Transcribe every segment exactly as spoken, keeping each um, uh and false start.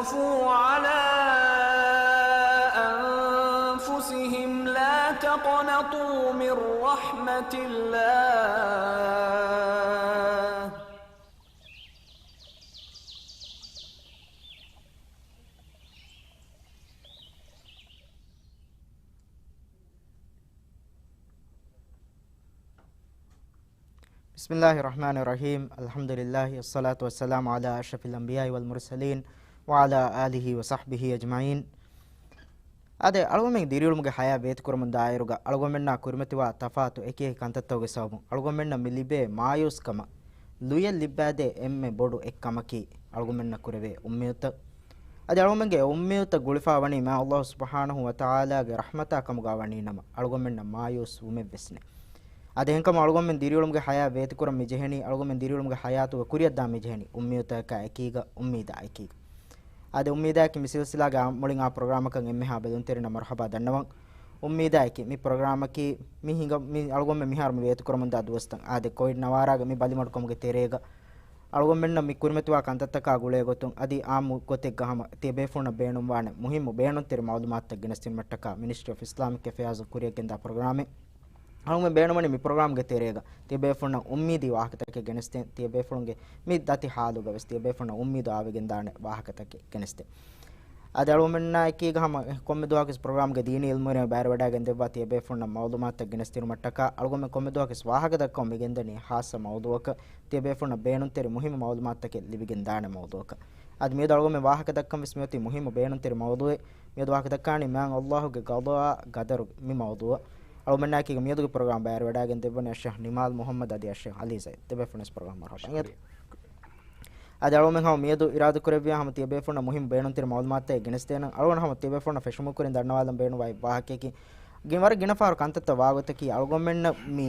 أَسْرَفُوا عَلَىٰ أَنفُسِهِمْ لَا تَقْنَطُوا مِن رَّحْمَةِ اللَّهِ. بسم الله الرحمن الرحيم. الحمد لله، والصلاة والسلام على أشرف الأنبياء والمرسلين، وعلى آله وصحبه أجمعين. އާދެ، އަޅުގަނޑުމެން ދިރިއުޅުމުގެ ޙަޔާތް ވޭތުކުރަމުން ދާއިރުގަ އަޅުގަނޑުމެންނާ ކުރިމަތިވާ ތަފާތު އެކި އެކި ކަންތައްތަކުގެ ސަބަބުން އަޅުގަނޑުމެންނަށް މި ލިބޭ މާޔޫސްކަމަށް ލުޔެއް ލިއްބާދޭ އެންމެ ބޮޑު އެއްކަމަކީ އަޅުގަނޑުމެންނަށް ކުރެވޭ އުއްމީދުތައް. އަދި އަޅުގަނޑުމެންގެ އުއްމީދުތައް ގުޅިފަ ވަނީ މާތް ﷲ ސުބްޙާނަހޫ ވަތަޢާލާގެ ރަޙްމަތާ ކަމުގަ ވަނީ ނަމަ، އަޅުގަނޑުމެންނަށް މާޔޫސް ވުމެއްވެސް ނެތް. އާދެ، އެހެންކަމުން އަޅުގަނޑުމެން ދިރިއުޅުމުގެ ޙަޔާތް ވޭތުކުރަން މި ޖެހެނީ، އަޅުގަނޑުމެން ދިރިއުޅުމުގެ ޙަޔާތުގަ ކުރިއަށްދާން މި ޖެހެނީ އުއްމީދުތަކާ އެކީގަ، އުއްމީދާ އެކީގަ. އާދެ، އުއްމީދާއެކީ މި ސިލްސިލާގެ އާ-، މުޅިން އާ ޕްރޮގްރާމަކަށް އެންމެހާ ބެލުންތެރިންނަށް މަރުޙަބާ ދަންނަވަން. އުއްމީދާއެކީ މި ޕްރޮގްރާމަކީ މި ހިނގަ-، މި އަޅުގަނޑުމެން މިހާރު މި ވޭތުކުރަމުންދާ ދުވަސްތައް. އާދެ، ކޮވިޑް ނަވާރާގެ މި ބަލިމަޑުކަމުގެ ތެރޭގަ އަޅުގަނޑުމެންނަށް މި ކުރިމަތިވާ ކަންތައްތަކާ ގުޅޭގޮތުން އަދި އާއްމު ގޮތެއްގަ ހަމަ ތިޔަބޭފުޅުންނަށް ބޭނުންވާނެ މުހިއްމު ބޭނުންތެރި މަޢުލޫމާތުތައް ގެނެސްދިނުމަށްޓަކާ މިނިސްޓްރީ އޮފް އިސްލާމިކް އެފެއާޒު ކުރިއަށްގެންދާ ޕްރޮގްރާމެއް. އަޅުގަނޑުމެން ބޭނުންވަނީ މި ޕްރޮގްރާމްގެ ތެރޭގަ ތިޔަބޭފުޅުންނަށް އުއްމީދީ ވާހަކަތަކެއް ގެނެސްދޭން، ތިޔަބޭފުޅުންގެ މި ދަތި ޙާލުގަވެސް ތިޔަބޭފުޅުންނަށް އުއްމީދު އާވެގެންދާނެ ވާހަކަތަކެއް ގެނެސްދޭން. އަދި އަޅުގަނޑުމެންނާ އެކީގަ ހަމަ ކޮންމެ ދުވަހަކުވެސް ޕްރޮގްރާމްގެ ދީނީ ޢިލްމުވެރިން ބައިވެރިވަޑައިގެން ދެއްވާ ތިޔަބޭފުޅުންނަށް މަޢުލޫމާތުތައް ގެނެސްދިނުމަށްޓަކާ އަޅުގަނޑުމެން ކޮންމެ ދުވަހަކުވެސް ވާހަކަ ދައްކަމުން މިގެންދަނީ ޚާއްޞަ މައުޟޫޢަކަށް، ތިޔަބޭފުޅުންނަށް ބޭނުންތެރި މުހިއްމު މަޢުލޫމާތުތަކެއް ލިބިގެން ދާނެ މައުޟޫޢަކަށް. އަދި މިއަދު އަޅުގަނޑުމެން ވާހަކަ ދައްކަން ވެސް މިއޮތީ މުހިއްމު ބޭނުންތެރި މައުޟޫޢެއް. މިއަދު ވާހަކަ ދައްކާނީ މާތް ﷲ ގެ ޤަޟާ ޤަދަރު މި މައުޟޫޢަށް. އަޅުގަނޑުމެންނާ އެކީގަ މިއަދުގެ ޕްރޮގްރާމް ބައިވެރިވަޑައިގެން ދެއްވަނީ އައްޝައިޚް ނިމާލް މުޙައްމަދު އަދި އައްޝައިޚް ޢަލީ ޒައިދު. ތިޔަބޭފުޅުންނަށް ޕްރޮގްރާމް މަރުޙަބާ. އަދި އަޅުގަނޑުމެން ހަމަ މިއަދު އިރާދަކުރެއްވިޔާ ހަމަ ތިޔަބޭފުޅުންނަށް މުހިއްމު ބޭނުންތެރި މަޢުލޫމާތުތައް ގެނެސްދޭނަން. އަޅުގަނޑު ހަމަ ތިޔަބޭފުޅުންނަށް ފެށުމުގެ ކުރިން ދަންނަވާލަން ބޭނުންވާ އެއް ވާހަކައަކީ، ގިނަ ވަރަށް ގިނަ ފަހަރު ކަންތައްތައް ވާގޮތަކީ އަޅުގަނޑުމެންނަށް މި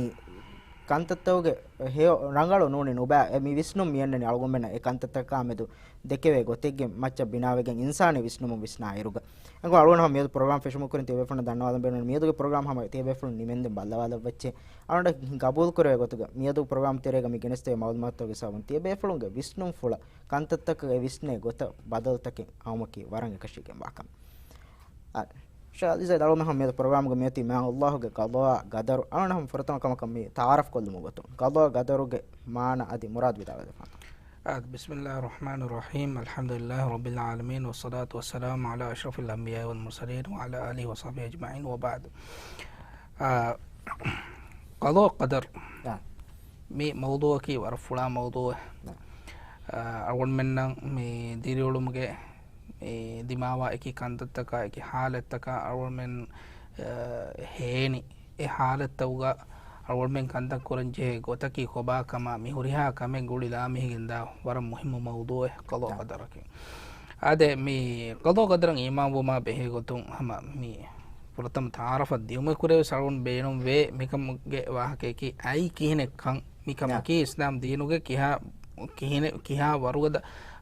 ކަންތައްތަކުގެ ހެޔޮ ރަނގަޅު ނޫނީ ނުބައި މި ވިސްނުން މިއަންނަނީ އަޅުގަނޑުމެންނަށް އެ ކަންތައްތަކާ މެދު ދެކެވޭ ގޮތެއްގެ މައްޗަށް ބިނާވެގެން އިންސާނީ ވިސްނުމުން ވިސްނާ އިރުގަ. އެނގު އަޅުގަނޑު ހަމަ މިއަދު ޕްރޮގްރާމް ފެށުމުގެ ކުރިން ތިޔަބޭފުޅުންނަށް ދަންނަވާލަން ބޭނުން. މިއަދުގެ ޕްރޮގްރާމް ހަމަ ތިޔަބޭފުޅުން ނިމެންދެން ބައްލަވާލައްވައްޗޭ. އަޅުގަނޑަށް ގަބޫލުކުރެވޭ ގޮތުގަ މިއަދު ޕްރޮގްރާމް ތެރޭގަ މި ގެނެސްދެވޭ މަޢުލޫމާތުގެ ސަބަބުން ތިޔަބޭފުޅުންގެ ވިސްނުންފުޅަށް ކަންތައްތަކުގެ ވިސްނޭ ގޮތަށް ބަދަލުތަކެއް އައުމަކީ ވަރަށް އެކަށީގެންވާ ކަމެއް. އާ، ޝާލި ޒައިދު އަޅުގަނޑު ހަމަ މިއަދު ޕްރޮގްރާމްގަ މިއޮތީ މާތް ﷲ ގެ ޤަޟާ ޤަދަރު. އަޅުގަނޑު ހަމަ ފުރަތަމަ ކަމަކަށް މި ތަޢާރަފް ކޮށްލުމުގެ ގޮތުން ޤަޟާ ޤަދަރުގެ މާނަ އަދި މުރާދު ވިދާޅުވެދެއްވާނަން. އާ، بسم الله الرحمن الرحيم، الحمد لله رب العالمين، والصلاة والسلام على أشرف الأنبياء والمرسلين وعلى آله وصحبه أجمعين، وبعد. އާ، ޤަޟާ ޤަދަރު. އާ. މި މައުޟޫޢަކީ ވަރަށް ފުޅާ މައުޟޫޢެއް. އާ. އާ، އަޅުގަނޑުމެންނަށް މި ދިރިއުޅުމުގެ މި ދިމާވާ އެކި ކަންތައްތަކާ، އެކި ޙާލަތްތަކާ އަޅުގަނޑުމެން، އަ، ހޭނި. އެ ޙާލަތްތަކުގަ އަޅުގަނޑުމެން ކަންތައް ކުރަން ޖެހޭ ގޮތަކީ ކޮބާ ކަމާ، މި ހުރިހާ ކަމެއް ގުޅިލާ މިހިގެންދާ ވަރަށް މުހިއްމު މައުޟޫޢެއް ޤަޟާ ޤަދަރަކީ. އާދެ، މި ޤަޟާ ޤަދަރަށް އީމާންވުމާ ބެހޭ ގޮތުން ހަމަ މި ފުރަތަމަ ތަޢާރަފަށް ދިއުމުގެ ކުރިން ވެސް އަޅުގަނޑު ބޭނުންވޭ މިކަމުގެ ވާހަކައަކީ އައީ ކިހިނެއްކަން. މިކަމަކީ އާ. އިސްލާމް ދީނުގެ ކިހާ، ކިހިނެއް، ކިހާ ވަރުގަދަ،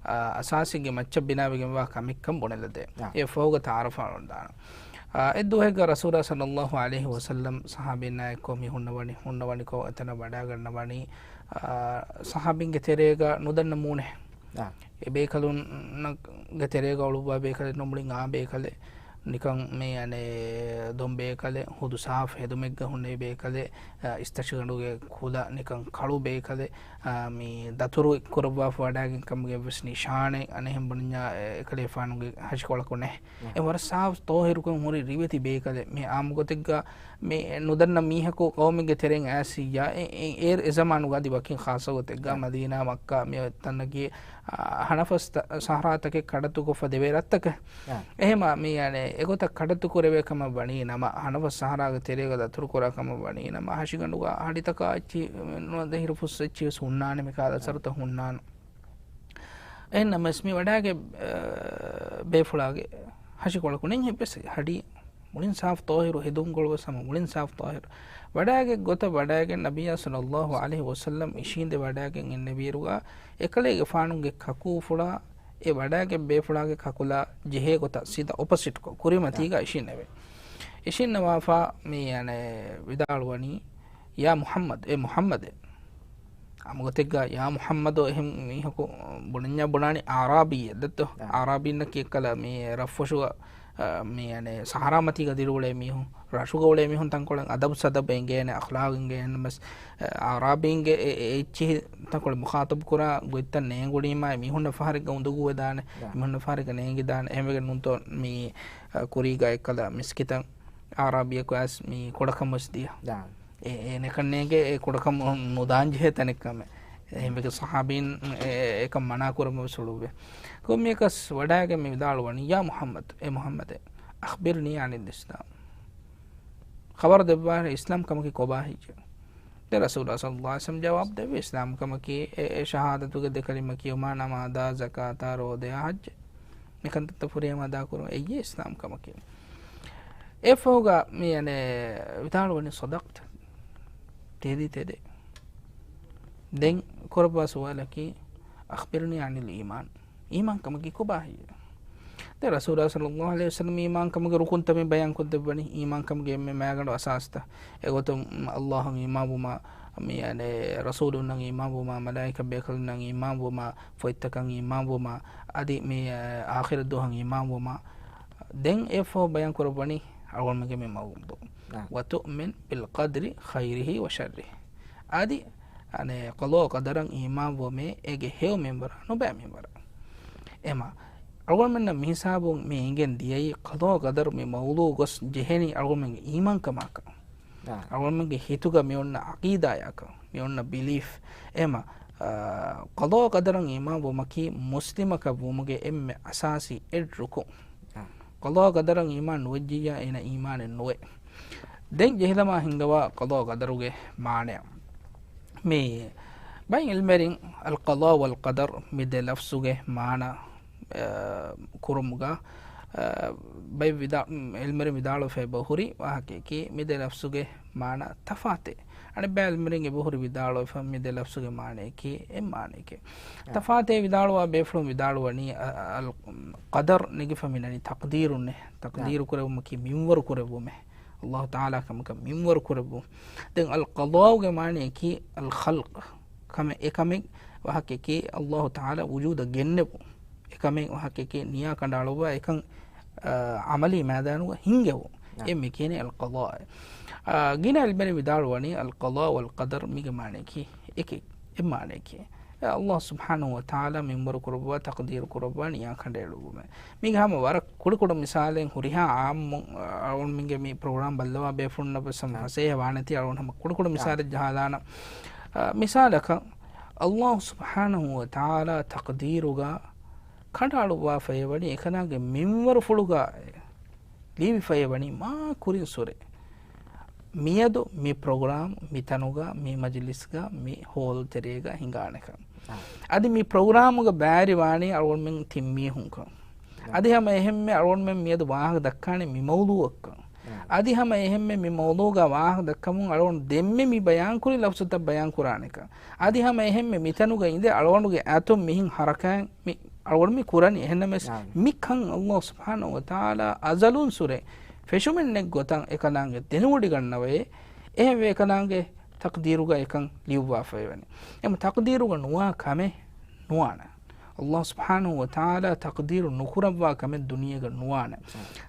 އާ، އަސާސެއްގެ މައްޗަށް ބިނާވެގެންވާ ކަމެއްކަން ބުނެލަދޭ. އާ. އެ ފަހުގަ ތަޢާރަފް އަޅުގަނޑު ދާނަން. އާ، އެއްދުވަހެއްގަ ރަސޫލާ ޞައްލައްލާހު ޢަލައިހި ވަސައްލަމް ޞަޙާބީންނާއެކު މި ހުންނަވަނީ، ހުންނަވަނިކޮށް އެތަނަށް ވަޑައިގަންނަވަނީ، އާ، ޞަޙާބީންގެ ތެރޭގަ ނުދަންނަ މޫނެއް. އާ. އެ ބޭކަލުންގެ ތެރޭގަ އުޅުއްވާ ބޭކަލެއް ނޫން މުޅިން އާ ބޭކަލެއް. ނިކަން މި އަނެއް ދޮން ބޭކަލެއް، ހުދު ސާފު ހެދުމެއްގަ ހުންނެވި ބޭކަލެއް، އަ، އިސްތަށިގަނޑުގެ ކުލަ ނިކަން ކަޅު ބޭކަލެއް، އަ، މި ދަތުރު ކުރައްވާފަ ވަޑައިގެން ކަމުގެ ވެސް ނިޝާނެއް އަނެއްހެން ބުނަންޏާ، އެ، އެކަލޭފާނުގެ ހަށިކޮޅަކު ނެހެ. އެ ވަރަށް ސާފު ތޯހިރުކޮށް ހުރި ރިވެތި ބޭކަލެއް. މި އާއްމު ގޮތެއްގަ މި ނުދަންނަ މީހަކު ޤައުމެއްގެ ތެރެއިން އައިސް ހިއްޔާ، އެ، އެ، އޭރު އެ ޒަމާނުގަ އަދި ވަކިން ޚާއްޞަ ގޮތެއްގަ އާ. މަދީނާ، މައްކާ މި ތަންނަކީ، އާ، ހަނަފަސް ތަ-، ސަހަރާތަކެއް ކަޑައްތުކޮށްފަ ދެވޭ ރަށްތަކެއް. އާ. އެހެމަ މި އަނެއް އެގޮތަށް ކަޑައްތު ކުރެވޭ ކަމަށް ވަނީ ނަމަ، ހަނަފަސް ސަހަރާގެ ތެރޭގަ ދަތުރު ކުރާ ކަމަށް ވަނީ ނަމަ، ހަށިގަނޑުގަ ހަޑިތަކާ އެއްޗި ނުވަދެ ހިރު ފުއްސު އެއްޗި ވެސް ހުންނާނެ، މި ކަހަލަ އަސަރުތައް ހުންނާނެ. އެހެންނަމަވެސް މި ވަޑައިގެ، އަ، ބޭފުޅާގެ ހަށިކޮޅަކު ނެތް އެއްވެސް ހަޑި މުޅިން ސާފު ތޯހިރު، ހެދުންކޮޅު ވެސް ހަމަ މުޅިން ސާފު ތޯހިރު. ވަޑައިގެ ގޮތަށް ވަޑައިގެން ނަބިއްޔާ ޞައްލައްލާހު ޢަލައިހި ވަސައްލަމް އިށީނދެ ވަޑައިގެން އިންނެވިއިރުގަ، އެކަލޭގެފާނުގެ ކަކޫފުޅާ އެ ވަޑައިގެން ބޭފުޅާގެ ކަކުލާ ޖެހޭ ގޮތަށް ސީދާ އޮޕޮސިޓްކޮށް ކުރިމަތީގަ އިށީންނެވެ. އިށީންނަވާފަ މި އަނެއް ވިދާޅުވަނީ، ޔާ މުޙައްމަދު، އޭ މުޙައްމަދޭ. ހަމަގޮތެއްގަ ޔާ މުޙައްމަދު އެހެން މީހަކު ބުނަންޏާ ބުނާނީ އަޢްރާބީއެއް ދެއްތޯ؟ އާ. އަޢްރާބީންނަކީ އެއްކަލަ މި ރަށްފުށުގަ، އަ، މި އަނެއް ސަހަރާ މަތީގަ ދިރިއުޅޭ މީހުން، ރަށުގަ އުޅޭ މީހުން ތަންކޮޅެއް އަދަބު ސަދަބު އެނގޭނެ، އަޚްލާގު އެނގޭނެ، އަ، އަޢްރާބީންގެ އެ، އެ، އެއްޗިހި ތަންކޮޅެއް މުޚާޠަބު ކުރާ ގޮތްތައް ނޭނގުނީމާ މީހުންނަށް ފަހަރެއްގަ އުނދަގޫވެދާނެ، އާ. މީހުންނަށް ފަހަރެއްގަ ނޭނގިދާނެ. އެހެންވެގެން ނޫންތޯ މި، އަ، ކުރީގަ އެއްކަލަ މިސްކިތަށް އަޢްރާބީއަކު އައިސް މި ކުޑަކަމަށް ދިޔަ. އާ. އެ، އޭނަކަށް ނޭނގޭ އެ ކުޑަކަމުން ނުދާންޖެހޭ ތަނެއް ކަމެއް. އެހެންވެގެން ޞަޙާބީން އެ، އެކަން މަނާ ކުރަމުން ވެސް އުޅުއްވޭ. ކޮންމެއަކަސް ވަޑައިގެން މި ވިދާޅުވަނީ، ޔާ މުޙައްމަދު، އޭ މުޙައްމަދޭ، أخبرني عن الإسلام. ޚަބަރު ދެއްވާށޭ، އިސްލާމް ކަމަކީ ކޮބާ ހެއްޔޭ؟ ދެން ރަސޫލާ ޞައްލަﷲ ޢަލައިހި ވަސައްލަމް ޖަވާބު ދެއްވި، އިސްލާމް ކަމަކީ އެ، އެ ޝަހާދަތުގެ ދެ ކަލިމަ ކިޔުމާ، ނަމާދާ، ޒަކާތާ، ރޯދަޔާ، ޙައްޖެއް. މިކަންތައްތައް ފުރިހަމަ އަދާކުރުން އެއީ އިސްލާމް ކަމަކީ. އެއަށްފަހުގަ މި އަނެއް ވިދާޅުވަނީ ޞަދަޤްތަ. ތެދެއް ތެދެއް. ދެން ކުރައްވާ ސުވާލަކީ، أخبرني عن الإيمان. އީމާން ކަމަކީ ކޮބާ ހެއްޔޭ؟ ދެން ރަސޫލާ ޞައްލަﷲ ޢަލައިހި ވަސައްލަމް އީމާން ކަމުގެ ރުކުންތައް މި ބަޔާން ކޮށްދެއްވަނީ. އީމާން ކަމުގެ އެންމެ މައިގަނޑު އަސާސްތައް. އެގޮތުން ﷲ އަށް އީމާންވުމާ، މި އަނެއް ރަސޫލުންނަށް އީމާންވުމާ، މަލާއިކަ ބޭކަލުންނަށް އީމާންވުމާ، ފޮތްތަކަށް އީމާންވުމާ، އަދި މި، އަ، އާޚިރަތް ދުވަހަށް އީމާންވުމާ. ދެން އެއަށްފަހު ބަޔާން ކުރައްވަނީ އަޅުގަނޑުމެންގެ މި މައުޟޫޢު. ނާ. وتؤمن بالقدر خيره وشره. އަދި، އަނެއް، ޤަޟާ ޤަދަރަށް އީމާންވުމޭ އޭގެ ހެޔޮ މިންވަރާ ނުބައި މިންވަރާ. އެމާ، އަޅުގަނޑުމެންނަށް މިހިސާބުން މި އިނގެން ދިޔައީ ޤަޟާ ޤަދަރު މި މައުޟޫޢު ގޮސް ޖެހެނީ އަޅުގަނޑުމެންގެ އީމާންކަމާކަށް. އާ. އަޅުގަނޑުމެންގެ ހިތުގަ މިއޮންނަ ޢަޤީދާޔާކަށް، މިއޮންނަ ބިލީފް. އެމަ، އާ، ޤަޟާ ޤަދަރަށް އީމާންވުމަކީ މުސްލިމަކަށް ވުމުގެ އެންމެ އަސާސީ އެއް ރުކުން. އާ. ޤަޟާ ޤަދަރަށް އީމާން ނުވެއްޖިއްޔާ އޭނަ އީމާނެއް ނުވޭ. ދެން ޖެހިލަމާ ހިންގަވާ ޤަޟާ ޤަދަރުގެ މާނަޔަށް. މި ބައެއް ޢިލްމުވެރިން القضاء والقدر މި ދެ ލަފްޒުގެ މާނަ އަ، ކުރުމުގަ، އަ، ބައެއް ވިދާ-، ޢިލްމުވެރިން ވިދާޅުވެފަ އެބަހުރި ވާހަކަޔަކީ މި ދެ ލަފްޒުގެ މާނަ ތަފާތެއް. އަނެއްބައި ޢިލްމުވެރިން އެބަހުރި ވިދާޅުވެފަ މި ދެ ލަފްޒުގެ މާނަޔަކީ އެއް މާނަޔަކޭ. އަ. ތަފާތެއް ވިދާޅުވާ ބޭފުޅުން ވިދާޅުވަނީ، އަ، އަ، އަލް ޤަދަރު ނެގިފަ މިނަނީ ތަޤްދީރުންނޭ. ތަޤްދީރު ކުރެއްވުމަކީ މިންވަރު ކުރެއްވުމޭ. ﷲ ތަޢާލާ ކަމަކަށް މިންވަރު ކުރެއްވުން. ދެން އަލް ޤަޟާއުގެ މާނަޔަކީ އަލް ޚަލްޤު. ކަމެއް، އެކަމެއް ވާހަކައަކީ ﷲ ތަޢާލާ ވުޖޫދަށް ގެންނެވުން. އެކަމެއް ވާހަކައަކީ ނިޔާ ކަނޑައަޅުއްވާ އެކަން، އާ، ޢަމަލީ މައިދާނުގަ ހިންގެވުން. އާ. އެ މި ކިޔަނީ އަލް ޤަޟާ. އާ، ގިނަ ޢިލްމުވެރިން ވިދާޅުވަނީ އަލް ޤަޟާ ވަލް ޤަދަރު މީގެ މާނަޔަކީ އެކެއް، އެއް މާނަޔަކީ. އެ ﷲ ސުބްޙާނަހޫ ވަތަޢާލާ މިންވަރު ކުރައްވާ، ތަޤްދީރު ކުރައްވާ ނިޔާ ކަނޑައެޅުއްވުމޭ. މީގެ ހަމަ ވަރަށް ކުޑަކުޑަ މިސާލެއް ހުރިހާ ޢާއްމު، އަ، އަޅުގަނޑުމެންގެ މި ޕްރޮގްރާމް ބައްލަވާ ބޭފުޅުންނަށް ވެސް ހަމަ އާ. ފަސޭހަ ވާނެތީ އަޅުގަނޑު ހަމަ ކުޑަކުޑަ އާ. މިސާލެއް ޖަހާލާނަން. އަ، މިސާލަކަށް ﷲ ސުބްޙާނަހޫ ވަތަޢާލާ ތަޤްދީރުގަ ކަނޑައަޅުއްވާފައިވަނީ އެކަލާނގެ މިންވަރުފުޅުގަ ލިޔެވިފައިވަނީ މާ ކުރިން ސުރެ. މިއަދު މި ޕްރޮގްރާމް މި ތަނުގަ، މި މަޖިލިސްގަ، މި ހޯލް ތެރޭގަ ހިނގާނެކަން. އާ. އަދި މި ޕްރޮގްރާމުގަ ބައިވެރިވާނީ އަޅުގަނޑުމެން ތިން މީހުންކަން. އާ. އަދި ހަމަ އެހެންމެ އަޅުގަނޑުމެން މިއަދު ވާހަކަ ދައްކާނީ މި މައުޟޫޢަކަށް. އާ. އަދި ހަމަ އެހެންމެ މި މައުޟޫޢުގަ ވާހަކަ ދައްކަމުން އަޅުގަނޑު ދެންމެ މި ބަޔާންކުރި ލަފްޒުތައް ބަޔާންކުރާނެކަން. އަދި ހަމަ އެހެންމެ މިތަނުގަ އިނދެ އަޅުގަނޑުގެ އަތުން މިހިން ޙަރަކާތް މި އަޅުގަނޑު މި ކުރަނީ. އެހެންނަމަވެސް ނާމެ. މިކަން ﷲ ސުބްޙާނަހޫ ވަތަޢާލާ އަޒަލުން ސުރެ ފެށުމެއް ނެތް ގޮތަށް އެކަލާނގެ ދެނެވޮޑިގަންނަވައޭ. އެހެންވެ އެކަލާނގެ ތަޤްދީރުގަ އެކަން ލިޔުއްވާފައިވަނީ. އެމަ ތަޤްދީރުގަ ނުވާ ކަމެއް ނުވާނެ. ﷲ ސުބްޙާނަހޫ ވަތަޢާލާ ތަޤްދީރު ނުކުރައްވާ ކަމެއް ދުނިޔޭގަ ނުވާނެ.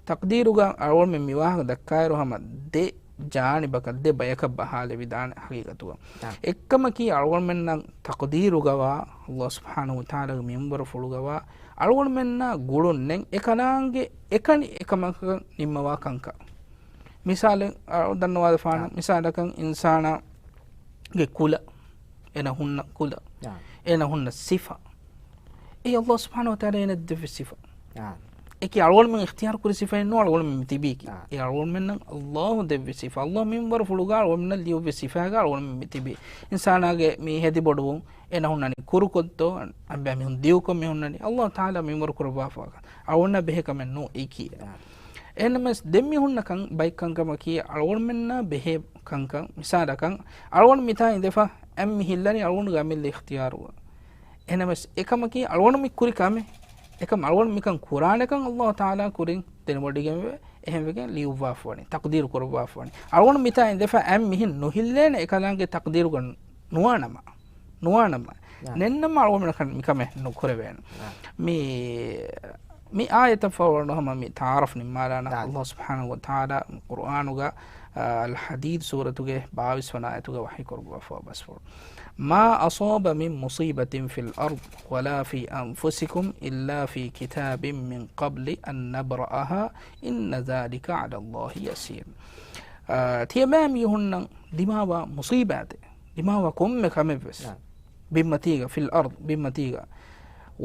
ތަޤްދީރުގަ އަޅުގަނޑުމެން މި ވާހަކަ ދައްކާއިރު ހަމަ ދެ ޖާނިބަކަށް ދެ ބަޔަކަށް ބަހާލެވިދާނެ ހަގީގަތުގަ. އާ. އެއްކަމަކީ އަޅުގަނޑުމެންނަށް ތަޤްދީރުގަވާ، ﷲ ސުބްޙާނަހޫ ވަތަޢާލާގެ މިންވަރުފުޅުގަވާ އަޅުގަނޑުމެންނާ ގުޅުންނެއް އެކަލާނގެ އެކަނި އެކަމަކަށް ނިންމަވާ ކަންކަން. މިސާލެއް، އަ، ދަންނަވާލަފާނަ، އާ. މިސާލަކަށް އިންސާނާގެ ކުލަ، އޭނަ ހުންނަ ކުލަ، އާ. އޭނަ ހުންނަ ސިފަ. އެއީ ﷲ ސުބްޙާނަހޫ ވަތަޢާލާ އޭނަ ދެއްވި ސިފަ. އާ. އެކި އަޅުގަނޑުމެން އިޚްތިޔާރު ކުރި ސިފައެއް ނޫން އަޅުގަނޑުމެން މި ތިބީކީ. އާ. އެ އަޅުގަނޑުމެންނަށް ﷲ ދެއްވި ސިފަ. ﷲ މިންވަރު ފުޅުގަ އަޅުގަނޑުމެންނަށް ލިޔުއްވި ސިފައިގަ އަޅުގަނޑުމެން މި ތިބީ. އިންސާނާގެ މި ހެދި ބޮޑުވުން، އޭނަ ހުންނަނީ ކުރުކޮށްތޯ، އަންބަ މިހުން ދިޔުކޮށް މި ހުންނަނީ. ﷲ ތަޢާލާ މިންވަރު ކުރައްވާފަ އަޅުގަނޑަށް ބެހޭ ކަމެއް ނޫން އެކީ. އާ. އެހެންނަމަވެސް ދެން މި ހުންނަ ކަން ބައެއް ކަންކަމަކީ އަޅުގަނޑުމެންނާ ބެހޭ ކަންކަން. މިސާލަކަށް އަޅުގަނޑު މިތާ އިނދެފަ އަން މި ހިއްލަނީ އަޅުގަނޑުގެ އަމިއްލަ އިޚްތިޔާރުގަ. އެހެންނަމަވެސް އެކަމަކީ އަޅުގަނޑު މި ކުރި ކަމެއް. އެކަމް އަޅުގަނޑު މިކަން ކުރާނެކަން ﷲ ތަޢާލާ ކުރިން ދެނެވޮޑިގެންވެ އެހެންވެގެން ލިޔުއްވާފަވަނީ. ތަޤްދީރު ކުރައްވާފަވަނީ. އަޅުގަނޑު މިތާ އިނދެފަ އަން މިހިން ނުހިއްލޭނެ އެކަލާނގެ ތަޤްދީރުގަ ނުވާނަމަ. ނުވާނަމަ، ނާ. ނެންނަމަ އަޅުގަނޑަކަށް މިކަމެއް ނުކުރެވޭނެ. ނާ. މި، މި އާޔަތަށް ފަހު ނުހަމަ މި ތަޢާރަފް ނިންމާލާނަ. ނާ. ﷲ ސުބްޙާނަހޫ ވަތަޢާލާ ޤުރުއާނުގަ، އާ، އަލްޙަދީދު ސޫރަތުގެ ބާވީސް ވަނަ އާޔަތުގަ ވަޙީ ކުރައްވާފަ ބަސްފުޅު. ما أصاب من مصيبة في الأرض ولا في أنفسكم إلا في كتاب من قبل أن نبرأها إن ذلك على الله يسير. އާ، ތިޔަބައިމީހުންނަށް ދިމާވާ މުޞީބާތެއް، ދިމާވާ ކޮންމެ ކަމެއްވެސް، ނާ. ބިންމަތީގަ، في الأرض، ބިންމަތީގަ،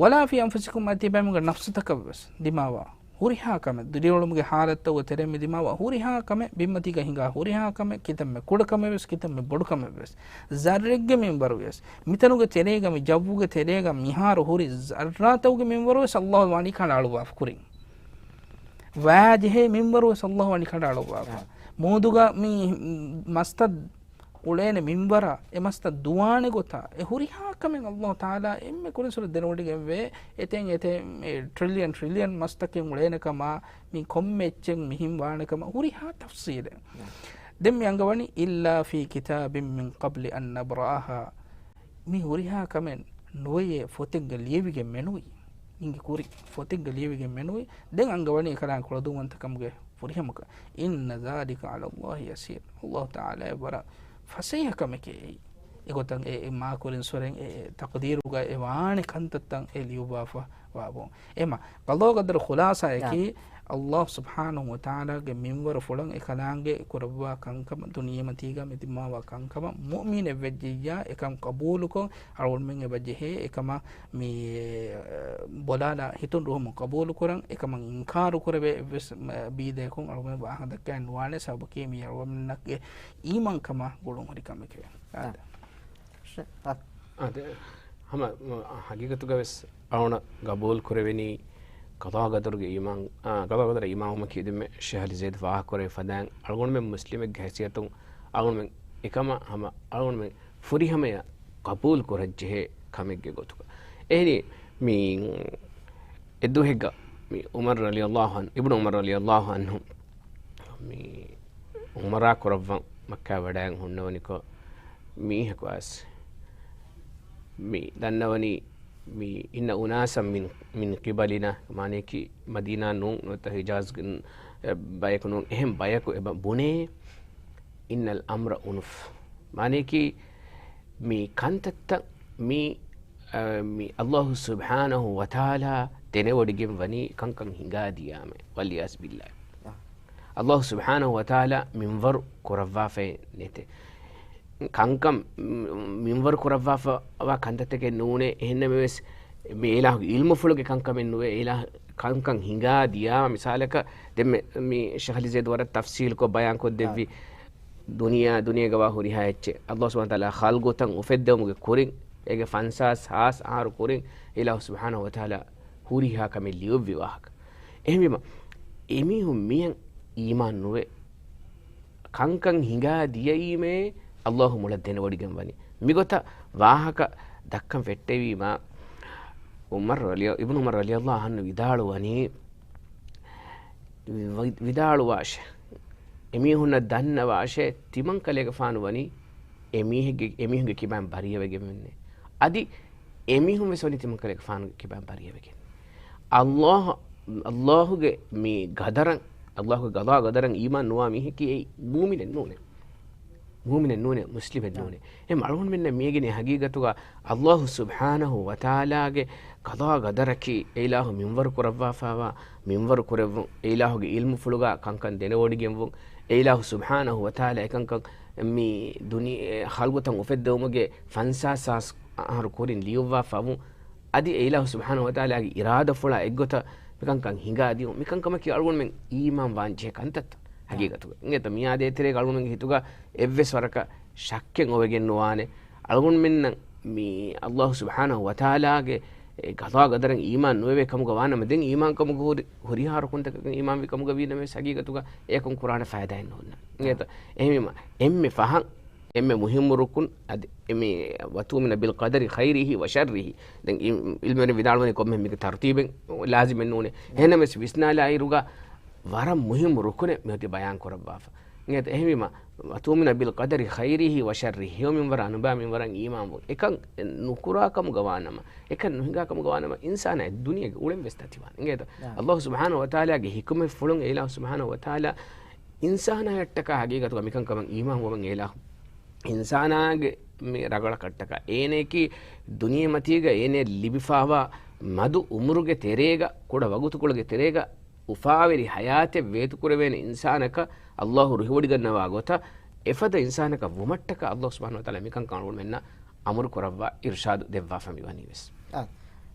ولا في أنفسكم، އަދި ތިޔަބައިމީހުންގެ ނަފްސުތަކަށްވެސް ދިމާވާ ހުރިހާ ކަމެއް، ދިރިއުޅުމުގެ ޙާލަތްތަކުގެ ތެރެއިން މި ދިމާވާ ހުރިހާ ކަމެއް، ބިންމަތީގަ ހިނގާ ހުރިހާ ކަމެއް، ކިތަންމެ ކުޑަ ކަމެއްވެސް، ކިތަންމެ ބޮޑު ކަމެއްވެސް، ޒައްރެއްގެ މިންވަރުވިޔަސް، މިތަނުގެ ތެރޭގަ، މި ޖައްވުގެ ތެރޭގަ މިހާރު ހުރި ޒައްރާތަކުގެ މިންވަރުވެސް ﷲ ވަނީ ކަނޑައަޅުއްވާފަ ކުރިން. ވާ ޖެހޭ މިންވަރުވެސް ﷲ ވަނީ ކަނޑައަޅުއްވާފަ. އާ. މޫދުގަ މި މަސްތައް އުޅޭނެ މިންވަރާ، އެ މަސްތައް ދުވާނެ ގޮތާ، އެ ހުރިހާ ކަމެއް ﷲ ތަޢާލާ އެންމެ ކުރިން ސުރަ ދެނެވޮޑިގެންވޭ، އެތެން އެތެން އެ ޓްރިލިއަން ޓްރިލިއަން މަސްތަކެއް އުޅޭނެ ކަމާ، މި ކޮންމެ އެއްޗެއް މިހެން ވާނެ ކަމަށް ހުރިހާ ތަފްޞީލެއް. ދެން މި އަންގަވަނީ إلا في كتاب من قبل أن نبرأها. މި ހުރިހާ ކަމެއް ނުވެޔޭ ފޮތެއްގަ ލިޔެވިގެން މެނުވީ. މީގެ ކުރިން ފޮތެއްގަ ލިޔެވިގެން މެނުވީ. ދެން އަންގަވަނީ އެކަލާނގެ ކުޅަދުންވަންތަކަމުގެ ފުރިހަމަކަށް. إن ذلك على الله يسير. ﷲ ތަޢާލާ ވަރަށް ފަސޭހަ ކަމެކޭ އެއީ. އެގޮތަށް އެ، އެ މާކުރިން ސުރެން އެ، އެ ތަޤްދީރުގަ އެ ވާނެ ކަންތައްތައް އެ ލިޔުއްވާފަ ވާ ބޯ. އެމަ، ޤަޟާ ޤަދަރު ޚުލާޞާއަކީ ﷲ ސުބްޙާނަހޫ ވަތަޢާލާގެ މިންވަރުފުޅަށް އެކަލާނގެ ކުރައްވާ ކަންކަމަށް، ދުނިޔެމަތީގަ މި ދިމާވާ ކަންކަމަށް މުއުމިނެއް ވެއްޖިއްޔާ، އެކަން ޤަބޫލުކޮށް، އަޅުގަނޑުމެން އެބަ ޖެހޭ އެކަމަށް މި، އަ، ބޮލާލާ ހިތުން ރުހުމުން ޤަބޫލުކުރަން، އެކަމަށް އިންކާރު ކުރެވޭ އެއްވެސް، މަ، ބީދަޔަކުން އަޅުގަނޑުމެން ވާހަކަ ދައްކައެއް ނުވާނެ، ސަބަބަކީ މީ އަޅުގަނޑުމެންނަށް އީމާންކަމާ ގުޅުން ހުރި ކަމެކެވެ. އާދެ. އާދެ. ހަމަ، މަ، ހަގީގަތުގަވެސް އަޅުގަނޑަށް ގަބޫލު ކުރެވެނީ ޤަޟާ ޤަދަރުގެ އީމާން، އާ، ޤަޟާ ޤަދަރަށް އީމާންވުމަކީ ދެންމެ ޝޭޚް އަލީ ޒައިދު ފާހަގަކުރެއްވި ފަދައިން އަޅުގަނޑުމެން މުސްލިމެއްގެ ހައިސިއްޔަތުން އަޅުގަނޑުމެން އެކަމަށް ހަމަ އަޅުގަނޑުމެން ފުރިހަމަޔަށް ޤަބޫލު ކުރަންޖެހޭ ކަމެއްގެ ގޮތުގަ. އެހެނީ މި އެއްދުވަހެއްގަ މި ޢުމަރު ރަޟިޔަﷲ ޢަންހު، އިބްނު ޢުމަރު ރަޟިޔަﷲ ޢަންހު މި ޢުމްރާ ކުރައްވަން މައްކާ ވަޑައިގެން ހުންނަވަނިކޮށް، މީހަކު އައިސް މި ދަންނަވަނީ، މި إن أناسا من، من قبلنا، މާނަޔަކީ މަދީނާ ނޫން، ނުވަތަ ހިޖާޒް ބަޔަކު ނޫން، އެހެން ބަޔަކު އެބަ ބުނޭ، إن الأمر أنف. މާނަޔަކީ މި ކަންތައްތައް މި، އަ، މި ﷲ ސުބްޙާނަހޫ ވަތަޢާލާ ދެނެވޮޑިގެން ވަނީ ކަންކަން ހިނގާ ދިޔާމެ. ވަލްޢިޔާޛު ބިއްލާހި. އަ. ﷲ ސުބްޙާނަހޫ ވަތަޢާލާ މިންވަރު ކުރައްވާފައެއް ނެތޭ. ކަންކަން މިންވަރު ކުރައްވާފަވާ ކަންތައްތަކެއް ނޫނޭ. އެހެންނަމަވެސް، މި އިލާހުގެ ޢިލްމުފުޅުގެ ކަންކަމެއް ނުވޭ. އިލާހު ކަންކަން ހިނގާ ދިޔާ މިސާލަކަށް، ދެންމެ މި ޝޭޚް އަލީ ޒައިދު ވަރަށް ތަފްޞީލުކޮށް ބަޔާންކޮށްދެއްވި އާ. ދުނިޔެ، ދުނިޔޭގަވާ ހުރިހާ އެއްޗެއް ﷲ ސުބްޙާނަހޫ ވަތަޢާލާ ޚަލްޤުތައް އުފެއްދެވުމުގެ ކުރިން، އޭގެ ފަންސާސް ހާސް އަހަރު ކުރިން އިލާހު ސުބްޙާނަހޫ ވަތަޢާލާ ހުރިހާ ކަމެއް ލިޔުއްވި ވާހަކަ. އެހެންވީމަ، އެމީހުން މިޔަށް އީމާން ނުވެ، ކަންކަން ހިނގާ ދިޔައީމޭ ﷲ މުޅަށް ދެނެވޮޑިގެން ވަނީ. މިގޮތަށް ވާހަކަ ދައްކަން ފެއްޓެވީމަ، ޢުމަރު ރަޟިޔަ، އިބްނު ޢުމަރު ރަޟިޔަﷲ ޢަންހު ވިދާޅުވަނީ، ވި، ވިދާޅުވާށޭ. އެމީހުންނަށް ދަންނަވާށޭ، ތިމަންކަލޭގެފާނު ވަނީ އެމީހެއްގެ، އެމީހުންގެ ކިބައިން ބަރީއަވެގެން ވެންނޭ. އަދި އެމީހުން ވެސް ވަނީ ތިމަންކަލޭގެފާނުގެ ކިބައިން ބަރީއަވެގެން. ﷲ، ﷲގެ މި ގަދަރަށް، ﷲގެ ޤަޟާ ޤަދަރަށް އީމާން ނުވާ މީހަކީ އެއީ މޫމިނެއް ނޫނޭ. މޫމިނެއް ނޫނޭ، މުސްލިމެއް ނޫނޭ. އެހެން އަޅުގަނޑުމެންނަށް މިއެނގެނީ ހަގީގަތުގަ ﷲ ސުބްޙާނަހޫ ވަތަޢާލާގެ ޤަޟާ ޤަދަރަކީ އެ އިލާހު މިންވަރު ކުރައްވާފައިވާ މިންވަރު ކުރެއްވުން، އެ އިލާހުގެ ޢިލްމުފުޅުގަ ކަންކަން ދެނެވޮޑިގެންވުން، އެ އިލާހު ސުބްޙާނަހޫ ވަތަޢާލާ އެކަންކަން މި ދުނި، ޚަލްޤުތައް އުފެއްދެވުމުގެ ފަންސާސް ހާސް އަހަރު ކުރިން ލިޔުއްވާފަވުން، އަދި އެ އިލާހު ސުބްޙާނަހޫ ވަތަޢާލާގެ އިރާދަފުޅާ އެއްގޮތަށް މިކަންކަން ހިނގާ ދިޔުން، މިކަންކަމަކީ އަޅުގަނޑުމެން އީމާން ވާންޖެހޭ ކަންތައްތައް ހަގީގަތުގަ. އިނގޭތަ މިއާދޭތެރޭގަ އަޅުގަނޑުމެންގެ ހިތުގަ އެއްވެސް ވަރަކަށް ޝައްކެއް އޮވެގެން ނުވާނެ. އަޅުގަނޑުމެންނަށް މި ﷲ ސުބްޙާނަހޫ ވަތަޢާލާގެ އެ ޤަޟާ ޤަދަރަށް އީމާން ނުވެވޭ ކަމުގަ ވާނަމަ، ދެން އީމާންކަމުގަ ހުރި، ހުރިހާ ރުކުންތަކަކަށް އީމާންވި ކަމުގަ ވީނަމަވެސް ހަގީގަތުގަ އެއަކުން ކުރާނެ ފައިދާއެއް ނޯންނާނެ. އިނގޭތަ؟ އެހެންވީމަ، އެންމެ ފަހަން އެންމެ މުހިއްމު ރުކުން އަދި އެ މި وتؤمن بالقدر خيره وشره. ދެން އި، ޢިލްމުވެރިން ވިދާޅުވަނީ ކޮންމެ މީގެ ތަރުތީބެއް ލާޒިމެއް ނޫނޭ. އެހެންނަމަވެސް ވިސްނާލާއިރުގަ ވަރަށް މުހިއްމު ރުކުނެއް މިއޮތީ ބަޔާން ކުރައްވާފަ. އިނގޭތަ؟ އެހެންވީމަ، ވަތޫމިނަ ބިލް ޤަދަރި ޚައިރިހި ވަ ޝައްރިހި، ހެޔޮމިންވަރާ ނުބައިމިންވަރަށް އީމާންވުން. އެކަން ނުކުރާ ކަމުގަ ވާނަމަ، އެކަން ނުހިނގާ ކަމުގަ ވާނަމަ، އިންސާނާ ދުނިޔޭގެ އުޅެން ވެސް ދަތިވާނެ. އިނގޭތަ؟ އާ. އައްލާހު ސުބްޙާނަހު ވަތަޢާލާގެ ޙިކުމަތްފުޅުން އެ އިލާހު ސުބްޙާނަހު ވަތަޢާލާ އިންސާނާޔަށްޓަކާ ޙަޤީޤަތުގަ މިކަންކަމަށް އީމާންވުމަށް އެ އިލާހު އިންސާނާގެ މި ރަގަޅަކަށްޓަކާ، އޭނަޔަކީ ދުނިޔެމަތީގަ އޭނަޔަށް ލިބިފާވާ މަދު އުމުރުގެ ތެރޭގަ، ކުޑަ ވަގުތުކޮޅުގެ ތެރޭގަ އުފާވެރި ޙަޔާތެއް ވޭތުކުރެވޭނެ އިންސާނަކަށް އައްލާހު ރުހިވޮޑިގަންނަވާ ގޮތަށް، އެފަދަ އިންސާނަކަށް ވުމަށްޓަކާ އައްލާހު ސުބްޙާނަހު ވަތަޢާލާ މިކަންކަން އަޅުގަނޑުމެންނަށް އަމުރު ކުރައްވާ އިރުޝާދު ދެއްވާފަ މިވަނީވެސް. އާ.